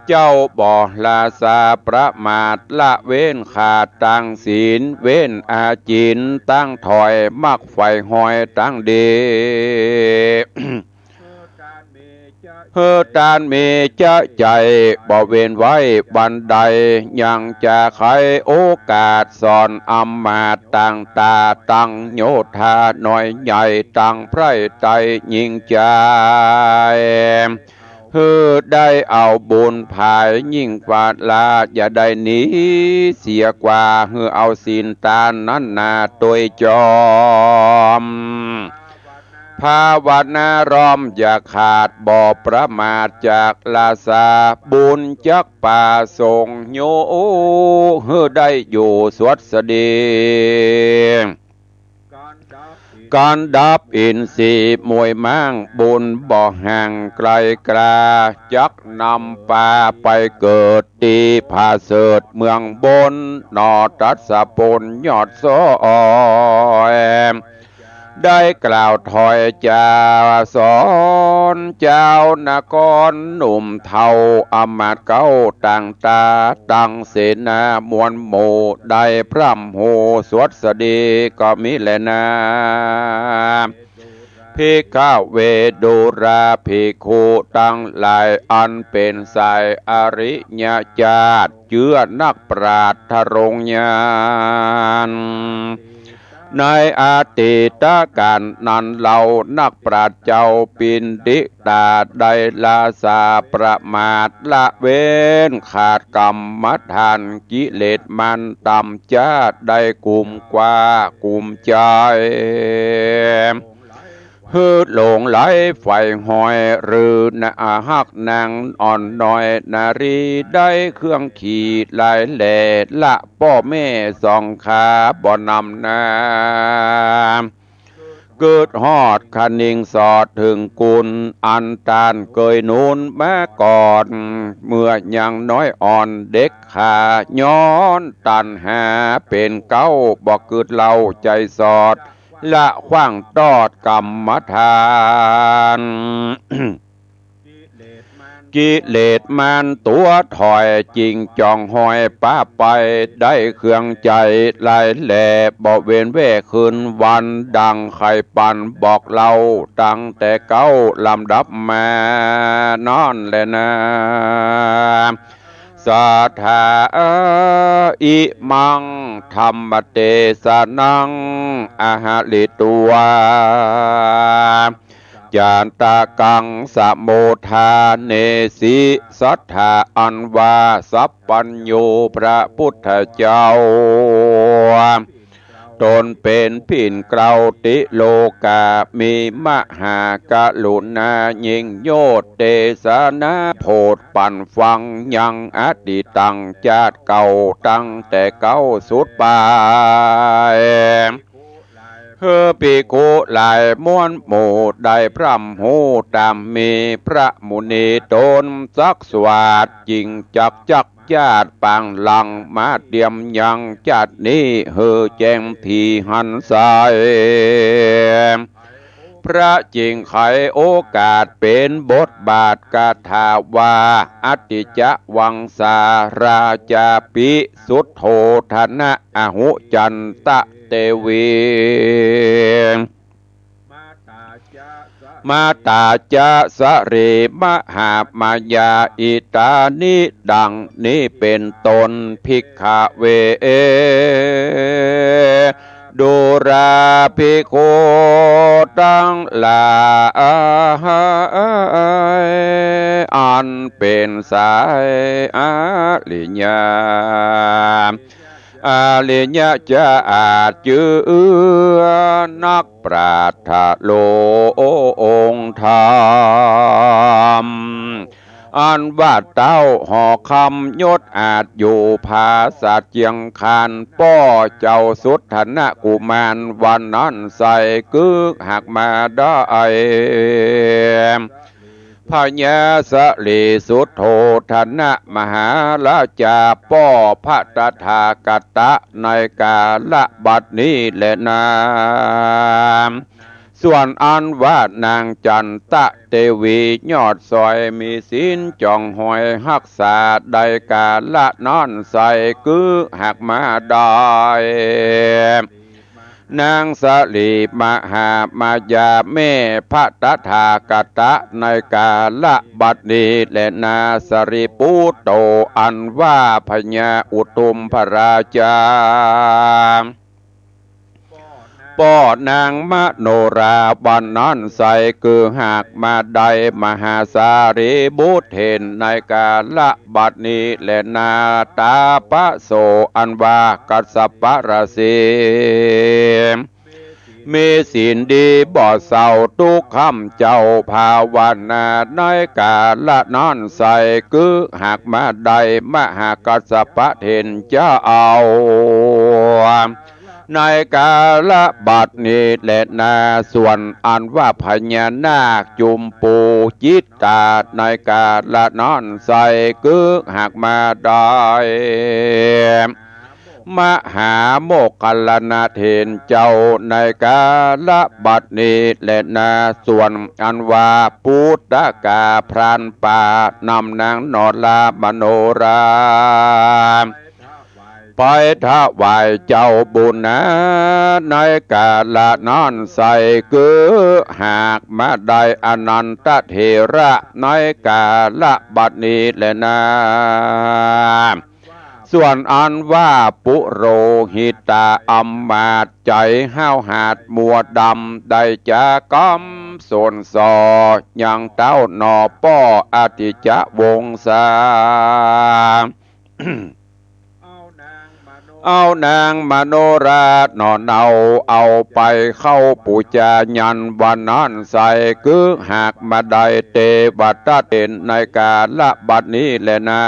เจ้าบ่ราชาประมาทละเว้นขาดตังศีล เว้นอาจินตังถอย มักใฝ่ฮอยตังดี หื้อต้านมีจะใจ๋บ่เว้นไว้วันใด ยังจะใค่โอกาสสอนอำมาตย์ตังต๋าตังโยธาน้อยใหญ่ ตังไพร่ไตยิ่งใจ๋ หื้อได้เอาบุญผายยิ่งกว่าลา อย่าได้หนีเสียกว่า หื้อเอาศีลตานนั้นนาตวยจอม ภาวนาร้อมอย่าขาดบ่ประมาท จากราชาบุญจักป่าสงฆ์โย หื้อได้อยู่สวัสดี ก๋านดับอินทรีย์มวยม้าง บุญบ่ห่างไกลกลา จักนำปาไปเกิดตี้ผาเสริฐเมืองบน หนอตัสสะปนยอดสอย ได้กล่าวถอยจาสอนเจ้านครหนุ่มเฒ่า อำมาตย์เก๊าต่างต๋าตังเสนามวลหมู่ ได้พร่ำฮู้สวัสดีก็มีแลนา ภิกขเว ดูราภิกขุตังหลาย อันเป๋นสายอริยจาติ เจื้อนักปราชญ์ทรงญาณ ในอดีตก๋าลนั้นเล่า นักปราชญ์เจ้าปิณฑิตา ได้ราชาประมาทละเว้นขาดกรรมฐาน กิเลสมันต่ำจ๊า ได้กุ้มกว้ากุ้มใจ๋ คือหลงไหลใฝ่ห้อย หรือนาฮักนางอ่อนน้อย นารีได้เครื่องขี่หลายแหล่ ละป้อแม่สองขาบ่นำหน้า กึ๊ดฮอดคะนิงสอดเถิงกุณ อันต้านเกยหนุนมาก่อน เมื่อยังน้อยอ่อนเด็กขา ย้อนตัณหาเป๋นเก๊า บ่กึ๊ดเล่าใจ๋สอด ละขว้างตอดกรรมฐาน กิเลสมารตั๋วถอย จึงจ๋องฮอยป๊าไป ได้เครื่องใจ๋หลายแหล่ บ่เว้นแว่คืนวัน ดังใค่ปรรภ์บอกเล่า ตั้งแต่เก๊าลำดับมา นั้นแหละนา สัทธา อิมัง ธัมมเตสะนัง อะหะริตวา จันตะกัง สะโมทาเนสิ สัทธา อันว่าสัพพัญญูพระพุทธเจ้า ต๋นเป๋นผิ่นเกล้าติโลกา มีมหากรุณายิ่งโยชน์ เตสนาโผดปันฟัง ยังอดีตตังจาติเก่า ตั้งแต่เก๊าสุดป๋าย หื้อภิกขุหลายมวลหมู่ ได้พร่ำฮู้ต๋ามมี พระมุนีต๋นสักสวาท จึงจักจัก จาติปางหลัง มาเตียมยังจาตินี้ หื้อแจ้งตี้หันใส พระจึงไขโอกาสเป๋นบทบาทคาถาว่า อัตถิจวังสาราจาปิ สุทโธทนะ อหุจันตะเตวี มาตาจะสะรีมหามายา อิตานิ ดังนี้เป๋นต้น ภิกขะเว ดูราภิกขุตังหลาย อันเป๋นสายอริยะ อริยะจาอาจเจื้อนักปราชญ์ทะโลองค์ธรรม อันว่าเต้าหอคำยศอาจอยู่ผาสัตว์เจียงคาน ป้อเจ้าสุทธนกุมาร วันนั้นใส่กึกหักมาได้ พญาสะหลีสุทโธทนะมหาราจา ป้อพระตถาคตะในกาละบัดนี้แลนา ส่วนอันว่านางจันตะเตวียอดสอย มีศีลจ๋องฮอยฮักษา ได้กาละนั้นใส่กึกหักมาได้ นางสะหลีมหามายาแม่พระตถาคตะในกาละบัดนี้แลนา สะหลีปุตโต อันว่าพญาอุทุมพราจา ป้อนางมโนราวันนั้นใส่กึกหักมาได้ มหาสารีบุตรเห็นในกาละบัดนี้แลนา ตาปะโส อันว่ากัสสปะราศี มีศีลดีบ่เศร้ากู้ค่ำ เจ้าภาวนาในกาละนั้นใส่กึกหักมาได้ มหากัสสปะเถรเจ้า ในกาละบัดนี้แลนา ส่วนอันว่าพญานาคจุมปูจิตตา ในกาละนั้นใส่กึกหักมาได้ มหาโมคคัลลานะเถรเจ้า ในกาละบัดนี้แลนา ส่วนอันว่าปุตตะกาพรานป่านำนางนรามโนรา ไปถวายเจ้าบุญนา ในกาละนั้นใส่กึกหักมาได้ อนันตะเถระ ในกาละบัดนี้แลนา ส่วนอันว่าปุโรหิตะอำมาตย์ใจ๋ห้าวหาญมัวดำ ได้จ๋ากำสนส่อยังเต้าหน่อป้ออทิจจวงศา เอานางมโนราหน่อเนา เอาไปเข้าปู๋จายันวันนั้นใส่ คือหากบ่ได้เตวะตะเตนในกาละบัดนี้แลนา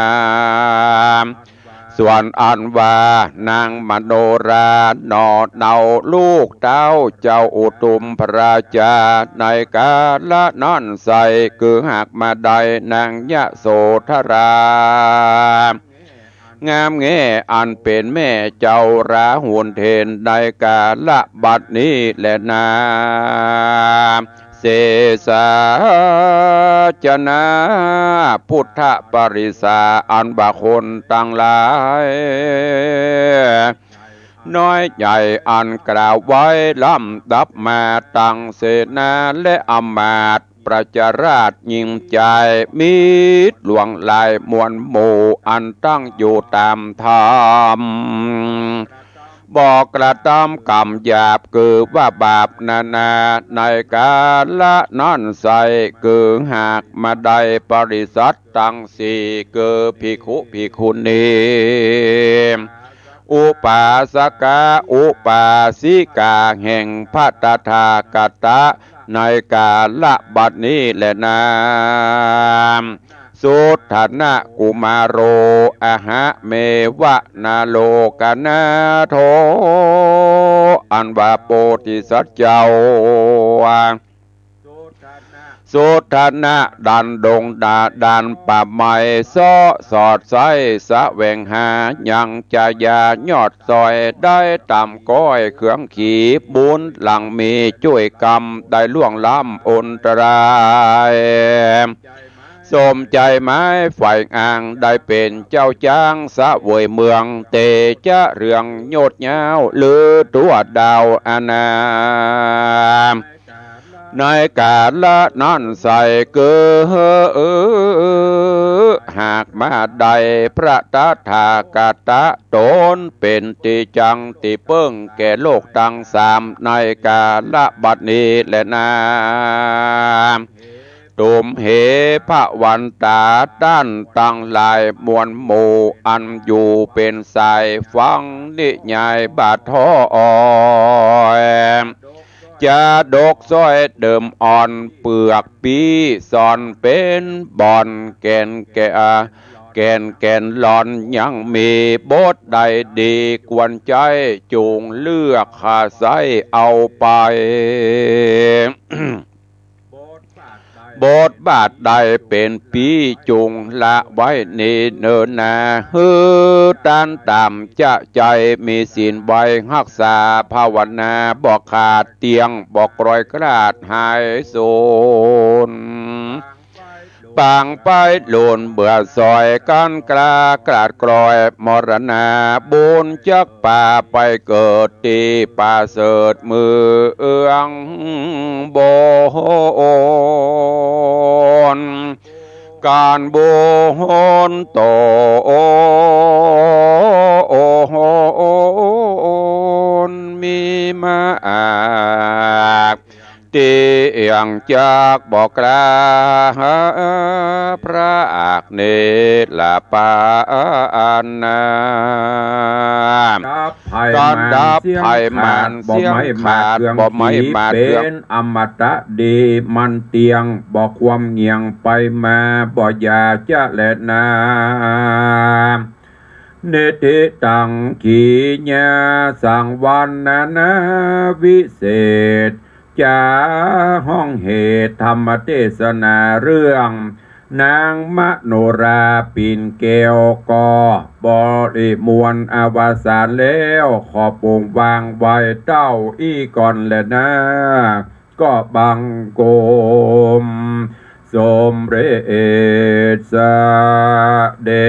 ส่วนอันว่านางมโนราหน่อเนาลูกเต้าเจ้าอุตุมพระราชา ในกาละนั้นใส่ คือหากบ่ได้นางยโสธรา งามแง่อันเป๋นแม่เจ้าราหุลเถรในกาละบัดนี้แลนา เสสาจะนาปุทธปริสสา อันว่าคนตังหลาย น้อยใหญ่อันกล่าวไว้ลำดับมาตังเสนาและอำมาตย์ ประชาราษฎร์ญิงจาย มิตรหลวงหลายมวลหมู่ อันตั้งอยู่ต๋ามธรรม บ่กระตำกรรมหยาบ คือว่าบาปนานา ในกาละนั้นใส่ คือหากบ่ได้ปริษัทตังสี่ คือภิกขุภิกขุณี อุปาสกะอุปาสิกาแห่งพระตถาคตะ ในกาละบัดนี้แลนา สุทธนะกุมารโร อะหะเมวะ นโรกนาโถ อันว่าโพธิสัตว์เจ้า สุทธนะดันดงดา ดันป่าไม้ เซาะสอดใสแสวงหา ยังจะยายอดซอย ได้ต๋ามก้อยเครื่องขีบุญ หลังมีจ้วยกำ ได้ล่วงล้ำอนตราย สมใจ๋หมายใฝ่อ้าง ได้เป๋นเจ้าจ๊างเสวยเมือง เตจะเรืองโยดยาว ลือตั๋วดาวอาณา ในกาละนั้นใส่ คือหากบ่ได้พระตถาคตะ ต๋นเป๋นตี้จั้งตี้เปิ้งแก่โลกตังสาม ในกาละบัดนี้แลนา ตุมเหภะวันตา ต้านตังหลายมวลหมู่ อันอยู่เป๋นสายฟังนิยายบ่าถ้อย จาดกซ้อยเดิมอ่อน เปือกปี้สอนเป๋นบ่อน แก่นแก่ แก่นแก่นลอน ยังมีบทใดดีควรใจ๊ จุ่งเลือกหาใส้เอาไป บทบาทใดเป๋นปี้จุ่งละไว้นี้เนินนา หื้อต้านต๋ามจะใจ๋ มีศีลไหว้ฮักษาภาวนา บ่ขาดเตี้ยง บ่กรอยกลาดหายสูญ ปางไปหลุนเบื่อซอย กั๋นกล้ากลาดกลอยมรณา บุญจักปาไปเกิดตี้ประเสริฐเมืองบน ก๋านบุญต๋นมีมาก เตี้ยงจากบ่กล้า พรากเนตรละปานนา ดับภัย ก๋านดับภัยมารเสี้ยงขาด บ่ไม้มาดเกืองขี บ่ไม้มาดเกือง เป๋นอมตะดี มันเตี้ยง บ่คว่ำเหงี่ยงไปมา บ่อย่าจะแลนา นิทธิตังขีญา สังวรรณนาวิเศษ จะฮ้องเหตุธรรมเตสนาเรื่อง นางมโนราปิ่นแก้วก็บริมวลอวสานแล้ว ขอปงวางไว้เต้าอี้ก่อนแลนา ก็บังคมสมเร็จเสด็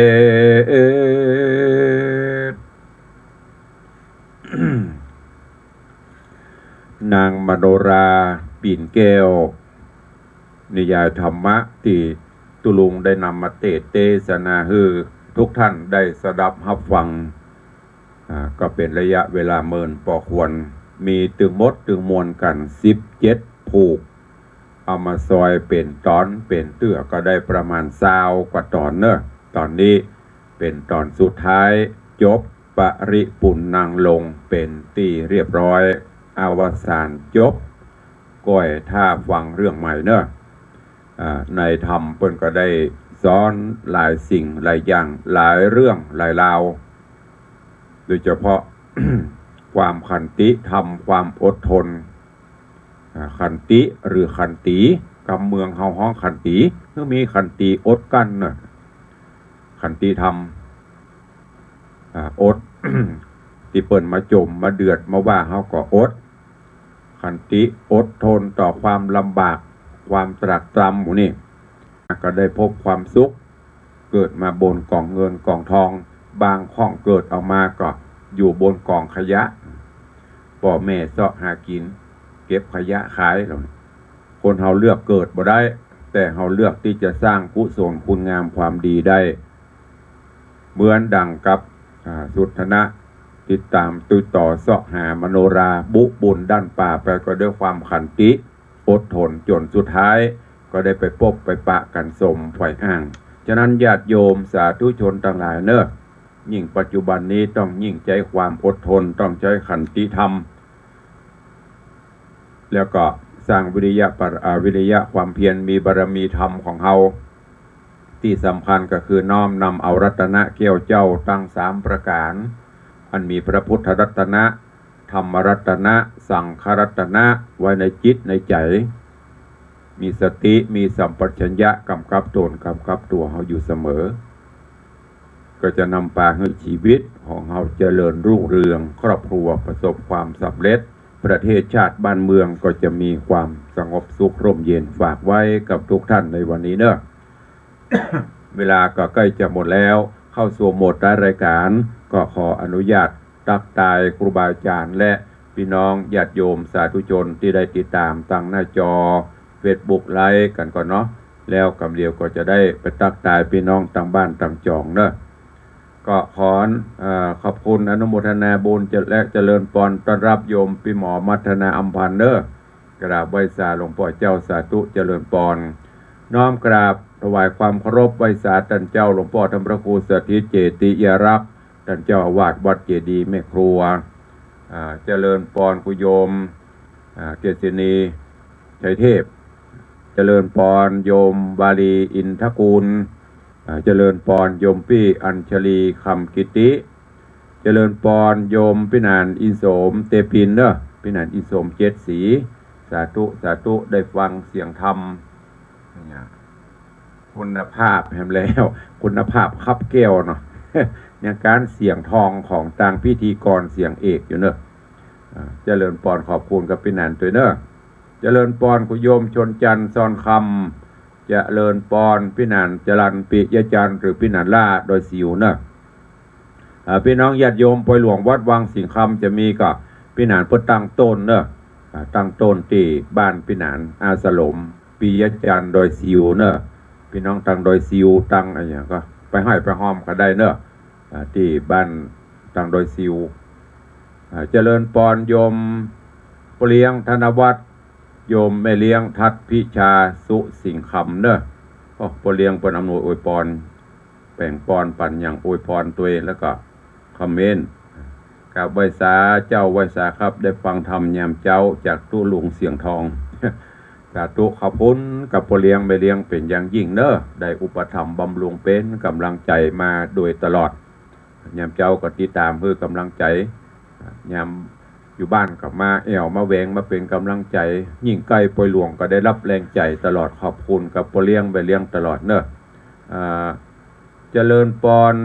จ นางมโนราปิ่นแก้ว นิยายธรรมะตี้ตุ๊ลุงได้นำมาเตสน์เตสนาหื้อทุกท่านได้สดับฮับฟัง อ่า ก็เป๋นระยะเวลาเมินปอควร มีตึงหมดตึงมวลกั๋นสิบเจ็ดผูก เอามาซอยเป๋นต๋อนเป๋นเตื้อก็ได้ประมาณซาวกว่าต๋อนเนาะ ต๋อนนี้เป๋นต๋อนสุดท้าย จบ ปริปุณณังลงเป๋นตี้เรียบร้อย อวสานจบ ก้อยถ้าฟังเรื่องใหม่เนาะ อ่า ในธรรมเปิ้นก็ได้สอนหลายสิ่งหลายอย่าง หลายเรื่องหลายราว โดยเฉพาะ ความขันติธรรม ความอดทน อ่า ขันติหรือขันตี กำเมืองเฮาฮ้องขันตี คือมีขันตีอดกลั้นเนาะ ขันติธรรม อ่า อด ตี้เปิ้นมาจ่มมาเดือดมาว่าเฮาก็อด ขันติอดทนต่อความลำบาก ความตรากตรำหมู่นี้ ก็ได้พบความสุข เกิดมาบนก๋องเงินก๋องทอง บางครั้งเกิดออกมาก็อยู่บนก๋องขยะ ป้อแม่เซาะหากิ๋น เก็บขยะขาย เหล่านี้ คนเฮาเลือกเกิดบ่ได้ แต่เฮาเลือกตี้จะสร้างกุศลคุณงามความดีได้ เหมือนดังกับ อ่า สุทธนะ ติดต๋ามติดต่อเซาะหามโนรา บุบุญดั้นป่าไปก็ด้วยความขันติ อดทนจ๋นสุดท้าย ก็ได้ไปปบไปปะกั๋นสมใฝ่อ้าง ฉะนั้นญาติโยมสาธุชนตังหลายเนาะ ยิ่งปัจจุบันนี้ต้องยิ่งใจ๊ความอดทน ต้องใจ๊ขันติธรรม แล้วก็สร้างวิริยะปะ- อ่า วิริยะความเพียร มีบารมีธรรมของเฮา ตี้สำคัญก็คือน้อมนำเอารัตนะแก้วเจ้าตังสามประก๋าน อันมีพระพุทธรัตนะ ธรรมรัตนะ สังฆรัตนะ ไว้ในจิตในใจ๋ มีสติ มีสัมปชัญญะ กำกับต๋น กำกับตั๋วเฮาอยู่เสมอ ก็จะนำปาหื้อชีวิตของเฮาเจริญรุ่งเรือง ครอบครัวประสบความสำเร็จ ประเทศชาติบ้านเมืองก็จะมีความสงบสุขร่มเย็น ฝากไว้กับทุกท่านในวันนี้เนาะ เวลาก็ใก้จะหมดแล้ว เข้าสู่โหมดท้ายรายการ ก็ขออนุญาตทักทายครูบาอาจ๋ารย์และปี้น้องญาติโยมสาธุชนตี้ได้ติดต๋ามตางหน้าจอเฟซบุ๊กไลฟ์กั๋นก่อนเนาะ แล้วกำเดียวก็จะได้ไปทักทายปี้น้องตางบ้านตางจองเนาะ ก็ขอ เอ่อ ขอบคุณอนุโมทนาบุญ จะ- และเจริญปอนต้อนรับโยมปี้หมอมัทนาอำพันธ์เนาะ กราบไหว้สาหลวงป้อเจ้า สาธุ เจริญปอน น้อมกราบถวายความเคารพไหว้สาต้านเจ้าหลวงป้อธรรมพระครูสถิตเจติยารักษ์ ต้านเจ้าอาวาสวัดเจดีย์แม่ครัว อ่า เจริญปอนครูโยม อ่า เกษินี ชัยเทพ เจริญปอนโยมวาลีอินทกูล อ่า เจริญปอนโยมปี้อัญชลีคำกิติ เจริญปอนโยมปี้หนานอินโสมเตปินเนาะ ปี้หนานอินโสมเจ็ดสี สาธุ สาธุ ได้ฟังเสียงธรรม เนี่ย คุณภาพแหมแล้ว คุณภาพคับแก้วเนาะ อย่างก๋านเสียงทองของตางพิธีกรเสียงเอกอยู่เนาะ อ่า เจริญปอนขอบคุณกับปี้หนานตวยเนาะ เจริญปอนครูโยมชนจันทร์ซอนคำ เจริญปอนปี้หนานจรัญปิยจันทร์หรือปี้หนานล่าดอยสิวเนาะ อ่า ปี้น้องญาติโยมปอยหลวงวัดวังสิงห์คำจะมีก็ปี้หนานเปิ้นตั้งต้นเนาะ อ่า ตั้งต้นตี้บ้านปี้หนานอาสลมปิยจันทร์ดอยสิวเนาะ ปี้น้องตางดอยสิวตางอะหยังก็ไปฮ้อยไปฮอมก็ได้เนาะ อ่า ตี้บ้านตางดอยสิว อ่า เจริญปอนโยมป้อเลี้ยงธนวัฒน์ โยมแม่เลี้ยงทัดพิชาสุสิงห์คำเนาะ โอ้ ป้อเลี้ยงเปิ้นอำนวยอวยปอน แป๋งปอนปั๋นอย่างอวยปอนตวย แล้วก็คอมเมนต์ กราบไหว้สาเจ้าไหว้สาครับ ได้ฟังธรรมยามเจ๊าจากตุ๊ลุงเสียงทอง สาธุ ขอบคุณกับป้อเลี้ยงแม่เลี้ยงเป๋นอย่างยิ่งเนาะ ได้อุปถัมภ์บำรุงเป๋นก๋ำลังใจ๋มาโดยตลอด ยามเจ๊าก็ติดต๋ามหื้อก๋ำลังใจ๋ ยามอยู่บ้านก็มาแอ่วมาแหวงมาเป๋นก๋ำลังใจ๋ ยิ่งใก้ปอยหลวงก็ได้รับแรงใจ๋ตลอด ขอบคุณกับป้อเลี้ยงแม่เลี้ยงตลอดเนาะ อ่า เจริญปอน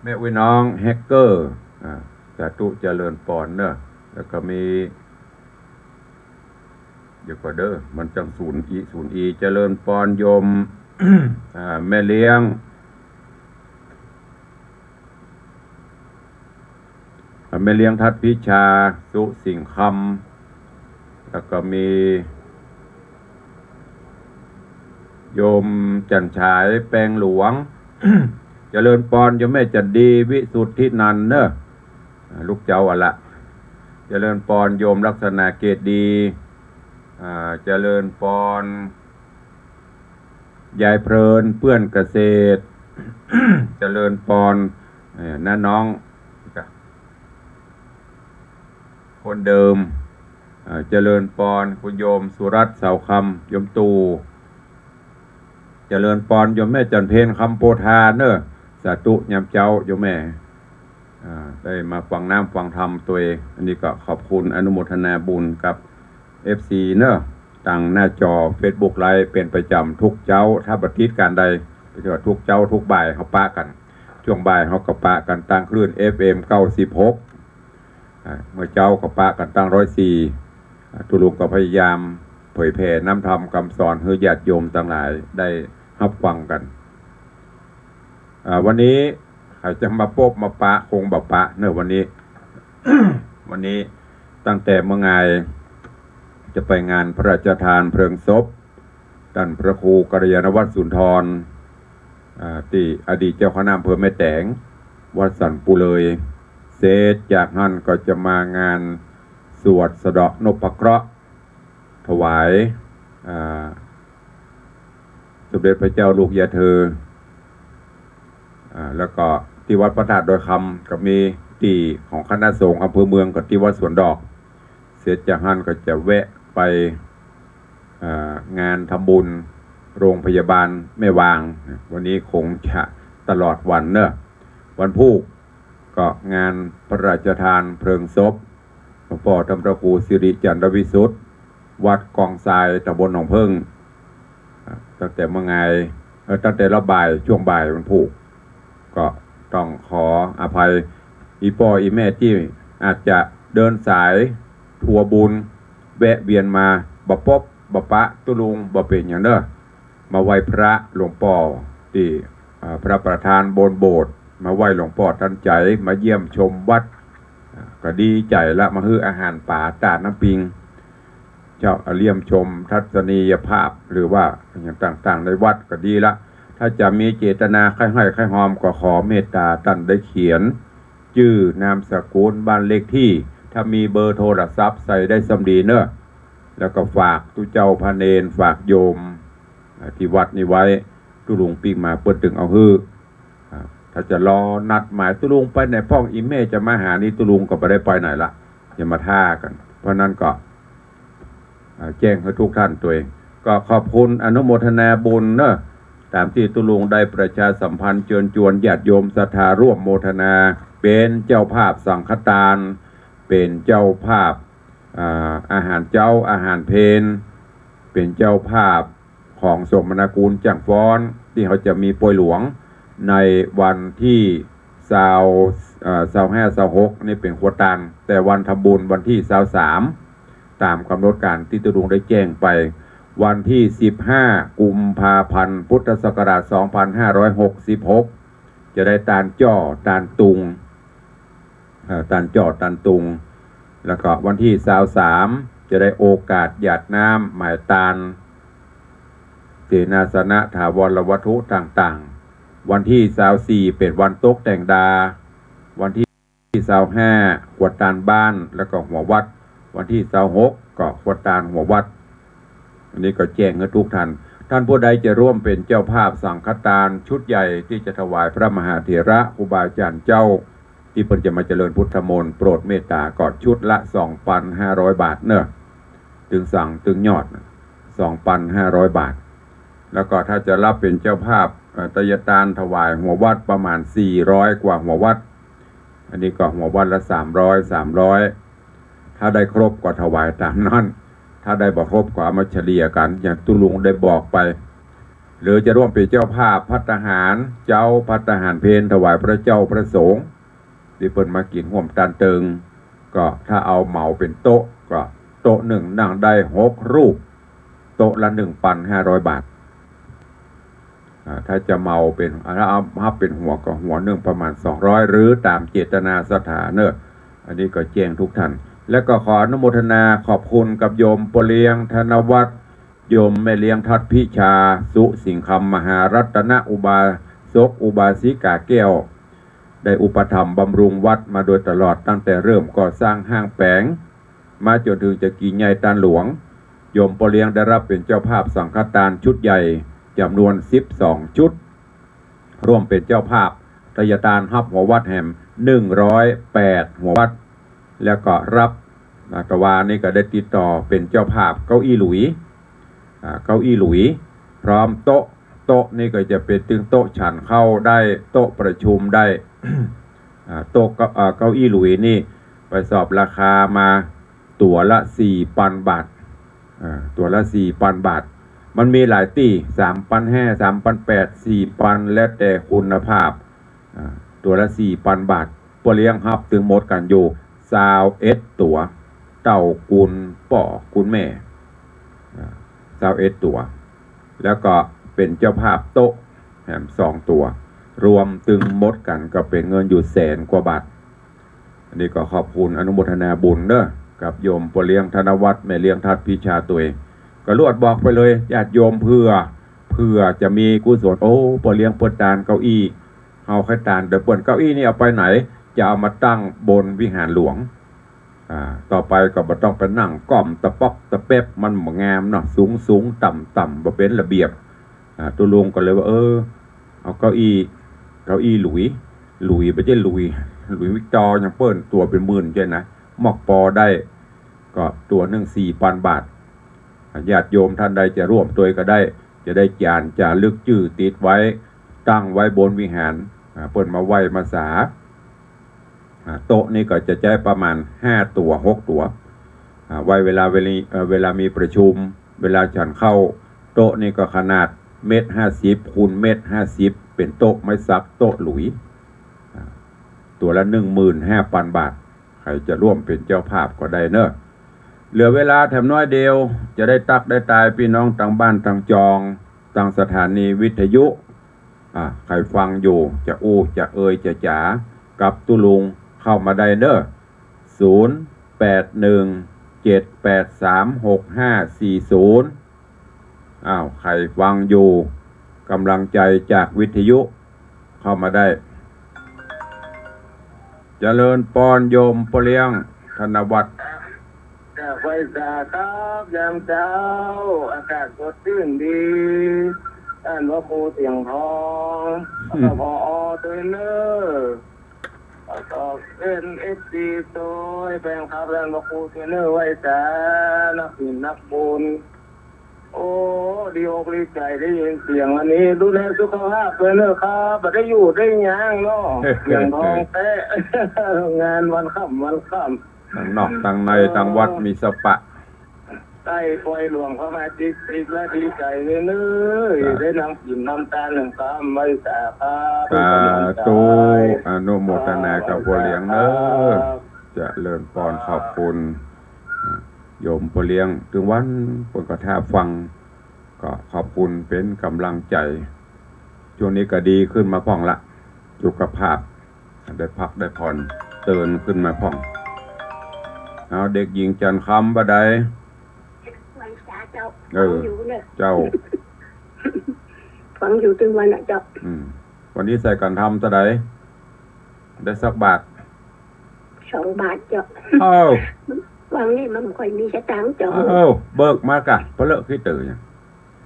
แม่อุ๊ยน้องแฮกเกอร์ อ่า สาธุ เจริญปอนเนาะ แล้วก็มี เดี๋ยวก่อนเด้อ มันจังสูญอี สูญอี เจริญปอนโยม อ่า แม่เลี้ยง อ่า แม่เลี้ยงทัดพิชาสุสิงห์คำ แล้วก็มี โยมจันทร์ฉายแปงหลวง เจริญปอนโยมแม่จันดีวิสุทธินันท์เนาะ อ่า ลูกเจ๊าอะละ เจริญปอนโยมลักษณะเกตดี อ่า เจริญปอนยายเพลินเปื้อนเกษตร เจริญปอน เออ น้าน้อง คนเดิม เอ่อ เจริญปอน คุณโยมสุรัตน์ เสาคำ โยมตู่ เจริญปอน โยมแม่จันเพ็ญ คำโพธาเนอะ สาธุยามเจ๊า โยมแม่ อ่า ได้มาฟังน้ำฟังธรรมตวย อันนี้ก็ขอบคุณอนุโมทนาบุญกับ เอฟซี เนอะ ตางหน้าจอเฟซบุ๊กไลฟ์เป๋นประจ๋ำทุกเจ๊า ถ้าบ่ติดก๋านใด ก็ถือว่าทุกเจ๊าทุกบ่ายเฮาปะกั๋น จ้วงบ่ายเฮาก็ปะกั๋นตางคลื่น เอฟเอ็ม เก้าสิบหก อ่า เมื่อเจ๊าก็ปะกั๋นตาง ร้อยสี่ อ่า ตุ๊ลุงก็พยายามเผยแผ่น้ำธรรมกำสอนหื้อญาติโยมตังหลายได้ฮับฟังกั๋น อ่า วันนี้ใผจะมาปบมาปะ คงบ่ปะเนอะวันนี้ วันนี้ตั้งแต่เมื่องายจะไปงานพระราชทานเพลิงศพ ต้านพระครูกัลยาณวัฒน์สุนทร อ่า ตี้อดีตเจ้าคณะอำเภอแม่แตง วัดสันปูเลย เสร็จจากหั้นก็จะมางานสวดสะเดาะนพเคราะห์ ถวาย อ่า สมเด็จพระเจ้าลูกยาเธอ อ่า แล้วก็ตี้วัดพระธาตุดอยคำก็มี ตี้ของคณะสงฆ์อำเภอเมืองก็ตี้วัดสวนดอก เสร็จจากหั้นก็จะแวะไป อ่า งานทำบุญโรงพยาบาลแม่วาง วันนี้คงจะตลอดวันเนอะ วันพูกก็งานพระราชทานเพลิงศพ หลวงป้อต้านพระครูสิริจันทวิสุทธิ์ วัดกองทราย ตำบลหนองเพิ่ง อ่า ตั้งแต่เมื่องาย เอ่อ ตั้งแต่รอบบ่าย จ้วงบ่ายวันพูก ก็ต้องขออภัย อี่ป้ออี่แม่ตี้อาจจะเดินสายทัวร์บุญ แวะเวียนมา บ่ปบบ่ปะตุ๊ลุง บ่เป๋นหยังเนอะ มาไหว้พระหลวงป้อตี้ อ่า พระประธานบนโบสถ์ มาไหว้หลวงป้อตันใจ๋ มาเยี่ยมชมวัด อ่า ก็ดีใจ๋ละ มาหื้ออาหารป๋าต๋าดน้ำปิง เจ้า เยี่ยมชมทัศนียภาพ หรือว่าอย่างต่างๆ ในวัดก็ดีละ ถ้าจะมีเจตนาใค่ฮ้อยใค่ฮอม ก็ขอเมตต๋าต้านได้เขียนจื้อ นามสกุล บ้านเลขที่ ถ้ามีเบอร์โทรศัพท์ใส่ได้ซ้ำดีเนอะ แล้วก็ฝากตุ๊เจ้าพระเณร ฝากโยม อ่า ตี้วัดนี้ไว้ ตุ๊ลุงปิ๊กมาเปิ้นตึงเอาหื้อ อ่า ถ้าจะรอนัดหมายตุ๊ลุงไปไหนพ่อง อี่แม่จะมาหานี่ ตุ๊ลุงก็บ่ได้ไปไหนละ จะมาถ้ากั๋น เพราะนั้นก็ อ่า แจ้งหื้อทุกท่านตวย ก็ขอบคุณอนุโมทนาบุญเนอะ ต๋ามตี้ตุ๊ลุงได้ประชาสัมพันธ์เจิญจวนญาติโยมศรัทธาร่วมโมทนา เป๋นเจ้าภาพสังฆตาน เป๋นเจ้าภาพ อ่า อาหารเจ๊า อาหารเพล เป๋นเจ้าภาพของสมนาคุณจ้างฟ้อน ตี้เขาจะมีปอยหลวงในวันตี้ซาว เอ่อ ซาวห้า ซาวหก นี่เป๋นครัวตาน แต่วันทำบุญวันตี้ซาวสาม ต๋ามก๋ำหนดก๋านตี้ตุ๊ลุงได้แจ้งไป วันตี้สิบห้า กุมภาพันธ์ พุทธศักราช สองพันห้าร้อยหกสิบหก จะได้ตานจ้อ ตานตุง เอ่อ ตานจ้อ ตานตุง แล้วก็วันตี้ซาวสาม จะได้โอกาสหยาดน้ำหมายตาน เสนาสนะถาวรวัตถุต่างๆ วันตี้ซาวสี่ เป๋นวันตกแต่งดา วันตี้ซาวห้า ครัวตานบ้าน แล้วก็หัววัด วันตี้ซาวหก ก็ครัวตานหัววัด อันนี้ก็แจ้งหื้อทุกท่าน ท่านผู้ใดจะร่วมเป๋นเจ้าภาพสังฆตานชุดใหญ่ตี้จะถวายพระมหาเถระครูบาอาจ๋ารย์เจ้า ตี้เปิ้นจะมาเจริญพุทธมนต์ โปรดเมตต๋าก็ชุดละ สองปันห้าร้อยบาทเนอะ ตึงสังตึงยอด สองปันห้าร้อยบาท แล้วก็ถ้าจะรับเป๋นเจ้าภาพ เอ่อ ไตยตานถวายหัววัดประมาณ สี่ร้อยกว่าหัววัด อันนี้ก็หัววัดละ สามร้อย สามร้อย ถ้าได้ครบก็ถวายต๋ามนั้น ถ้าได้บ่ครบก็เอามาเฉลี่ยกั๋น อย่างตุ๊ลุงได้บอกไป หรือจะร่วมเป๋นเจ้าภาพภัตตาหารเจ๊า ภัตตาหารเพล ถวายพระเจ้าพระสงฆ์ ตี้เปิ้นมากิ๋นฮ่วมตานเติง ก็ถ้าเอาเหมาเป๋นโต๊ะ ก็โต๊ะนึ่งนั่งได้หกรูป โต๊ะละ หนึ่งปันห้าร้อยบาท อ่า ถ้าจะเหมาเป๋น อ่า ถ้าเอาฮับเป๋นหัวก็หัวนึ่งประมาณ สองร้อย หรือต๋ามเจตนาศรัทธาเนอะ อันนี้ก็แจ้งทุกท่าน และก็ขออนุโมทนาขอบคุณกับโยมป้อเลี้ยงธนวัฒน์ โยมแม่เลี้ยงทัดพิชา สุสิงคำ มหารัตนอุบาสกอุบาสิกาแก้ว ได้อุปถัมภ์บำรุงวัดมาโดยตลอด ตั้งแต่เริ่มก่อสร้างห้างแป๋ง มาจ๋นถึงจะกีใหญ่ตานหลวง โยมป้อเลี้ยงได้รับเป๋นเจ้าภาพสังฆตานชุดใหญ่จ๋ำนวน สิบสอง ชุด ร่วมเป๋นเจ้าภาพ ตยตานฮับหัววัดแหมหนึ่งร้อยแปดหัววัด แล้วก็ฮับ อ่า ตะวานี้ก็ได้ติดต่อเป๋นเจ้าภาพเก้าอี้หลุย อ่า เก้าอี้หลุย พร้อมโต๊ะ โต๊ะนี่ก็จะเป๋นตึงโต๊ะฉันข้าวได้ โต๊ะประชุมได้ อ่า โต๊ะเก้า อ่า เก้าอี้หลุยนี่ไปสอบราคามาตั๋วละสี่ปันบาท อ่า ตั๋วละสี่ปันบาท มันมีหลายตี้ สามปันห้า สามปันแปด สี่ปัน แล้วแต่คุณภาพ อ่า ตั๋วละสี่ปันบาท ป้อเลี้ยงฮับตึงหมดกั๋นอยู่ซาวเอ็ดตั๋ว เต้ากุนป้อกุนแม่ อ่า ซาวเอ็ดตั๋ว แล้วก็เป๋นเจ้าภาพโต๊ะแหมสองตั๋ว รวมตึงหมดกั๋นก็เป๋นเงินอยู่แสนกว่าบาท อันนี้ก็ขอบคุณอนุโมทนาบุญเนาะ กับโยมป้อเลี้ยงธนวัฒน์ แม่เลี้ยงทัดพิชาตวย ก็ลวดบอกไปเลย ญาติโยม เผื่อ เผื่อจะมีกุศล โอ้ ป้อเลี้ยงเปิ้นตานเก้าอี้ เฮาใค่ตาน เดี๋ยวเปิ้น เก้าอี้นี่เอาไปไหน จะเอามาตั้งบนวิหารหลวง อ่า ต่อไปก็บ่ต้องไปนั่งก้อมตะป๊อกตะแป๊บ มันบ่งามเนาะ สูงสูงต่ำต่ำ บ่เป๋นระเบียบ อ่า ตุ๊ลุงก็เลยว่า เออ เอาเก้าอี้ เก้าอี้หลุย หลุย บ่ใจ้หลุย หลุยวิกตอร์ ยังเปิ้นตั๋วเป๋นหมื่นใจ้นะ มอกปอได้ ก็ตั๋วนึ่งสี่ปันบาท ญาติโยมต้านใดจะร่วมตวยก็ได้ จะได้จ๋านจ๋ารึกจื้อติดไว้ ตั้งไว้บนวิหาร อ่า เปิ้นมาไหว้มาสา อ่า โต๊ะนี่ก็จะใจ๊ประมาณห้าตั๋ว หกตั๋ว อ่า ไว้เวลา เวลา เอ่อ เวลามีประชุม เวลาฉันข้าว โต๊ะนี่ก็ขนาดเมตรห้าสิบคูณเมตรห้าสิบ เป๋นโต๊ะไม้สัก โต๊ะหลุย อ่า ตั๋วละนึ่งหมื่นห้าปันบาท ใผจะร่วมเป๋นเจ้าภาพก็ได้เนาะ เหลือเวลาแถมน้อยเดียว จะได้ตั๊กได้ตาย ปี้น้องตางบ้านตางจอง ตางสถานีวิทยุ อ่า ใผฟังอยู่ จะอู้ จะเอย จะจ๋า กับตุ๊ลุงเข้ามาได้เนาะ ศูนย์แปดหนึ่ง เจ็ดแปดสาม หกห้าสี่ศูนย์ อ้าว ใผฟังอยู่ ก๋ำลังใจ๋จากวิทยุ เข้ามาได้ เจริญปอนโยมป้อเลี้ยงธนวัฒน์ จากไหว้สาครับ ยามเจ๊า อากาศสดจื้นดี ต้านพระครูเสียงทอง อืม แล้วก็ ผอ.ตวยเนาะ แล้วก็เอ็นเอฟซีตวย แฟนคลับต้านพระครูตวยเนาะ ไหว้สา นักศีลนักบุญ โอ้ ดีอกดีใจ๋ได้ยินเสียงอันนี้ ดูแลสุขภาพตวยเนาะครับ บ่ได้อยู่ได้หยังเนาะ เสียงทองแต๊ งานวันค่ำวันค่ำ ตังนอกตังใน ตังวัดมีสปะ ใต้ปอยหลวงพระบาทจิตติดและดีใจ๋เนาะ สาธุ ได้นำศีลนำตานหนึ่งคำไหว้สาครับ สาธุ อนุโมทนากับป้อเลี้ยงเนาะ ครับ เจริญปอน ขอบคุณ โยมป้อเลี้ยง ตึงวันเปิ้นก็ถ้าฟัง ก็ขอบคุณเป๋นก๋ำลังใจ๋ ช่วงนี้ก็ดีขึ้นมาพ่องละ สุขภาพ ได้พักได้ผ่อน เตินขึ้นมาพ่อง เอา เด็กหญิงจันทร์คำบ่าใด ไหว้สาเจ้า เออ ฟังอยู่เนาะ เจ้า ฟังอยู่ตึงวันน่ะเจ้า อืม วันนี้ใส่ขันธรรมเต้าใด ได้สักบาท สองบาทเจ้า เอ้า วังนี้มันบ่ค่อยมีสตางค์เจ้า เอ้า เบิกมาก่ะ ปะเลอะขี้เต๋อหยัง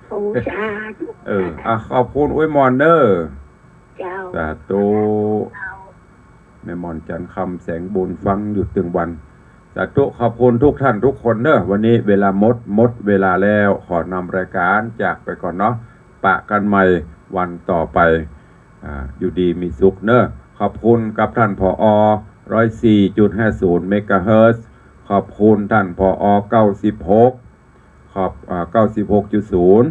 โอ้ สาธุ เออ อ่ะ ขอบคุณ อวยหม่อนเนาะ เจ้า สาธุ เจ้า แม่หม่อนจันทร์คำแสงบุญ ฟังอยู่ตึงวัน สาธุ ขอบคุณทุกท่านทุกคนเนาะ วันนี้เวลาหมด หมดเวลาแล้ว ขอนำรายการจากไปก่อนเนาะ ปะกั๋นใหม่วันต่อไป อ่า อยู่ดีมีสุขเนาะ ขอบคุณกับต้าน ผอ. ร้อยสี่จุดห้าศูนย์ เมกะเฮิรตซ์ ขอบคุณต้าน ผอ. เก้าสิบหก ขอบ อ่า เก้าสิบหกจุดศูนย์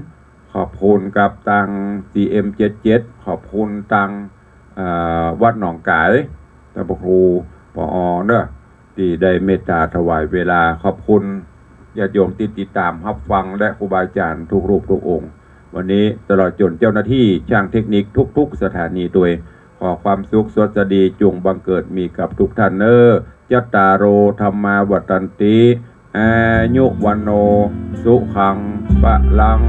ขอบคุณกับตาง ซีเอ็มเจ็ดเจ็ด ขอบคุณตาง อ่า วัดหนองก๋าย ต้านพระครู ผอ. เนาะ ตี้ได้เมตต๋าถวายเวลา ขอบคุณญาติโยมตี้ติดต๋ามฮับฟัง และครูบาอาจ๋ารย์ทุกรูปทุกองค์ วันนี้ตลอดจ๋นเจ้าหน้าตี้จ้างเทคนิคทุกๆ สถานีตวย ขอความสุขสวัสดีจุ่งบังเกิดมีกับทุกท่านเนาะ จัตตาโร ธัมมา วัฑฒันติ อายุ วัณโณ สุขัง พะลัง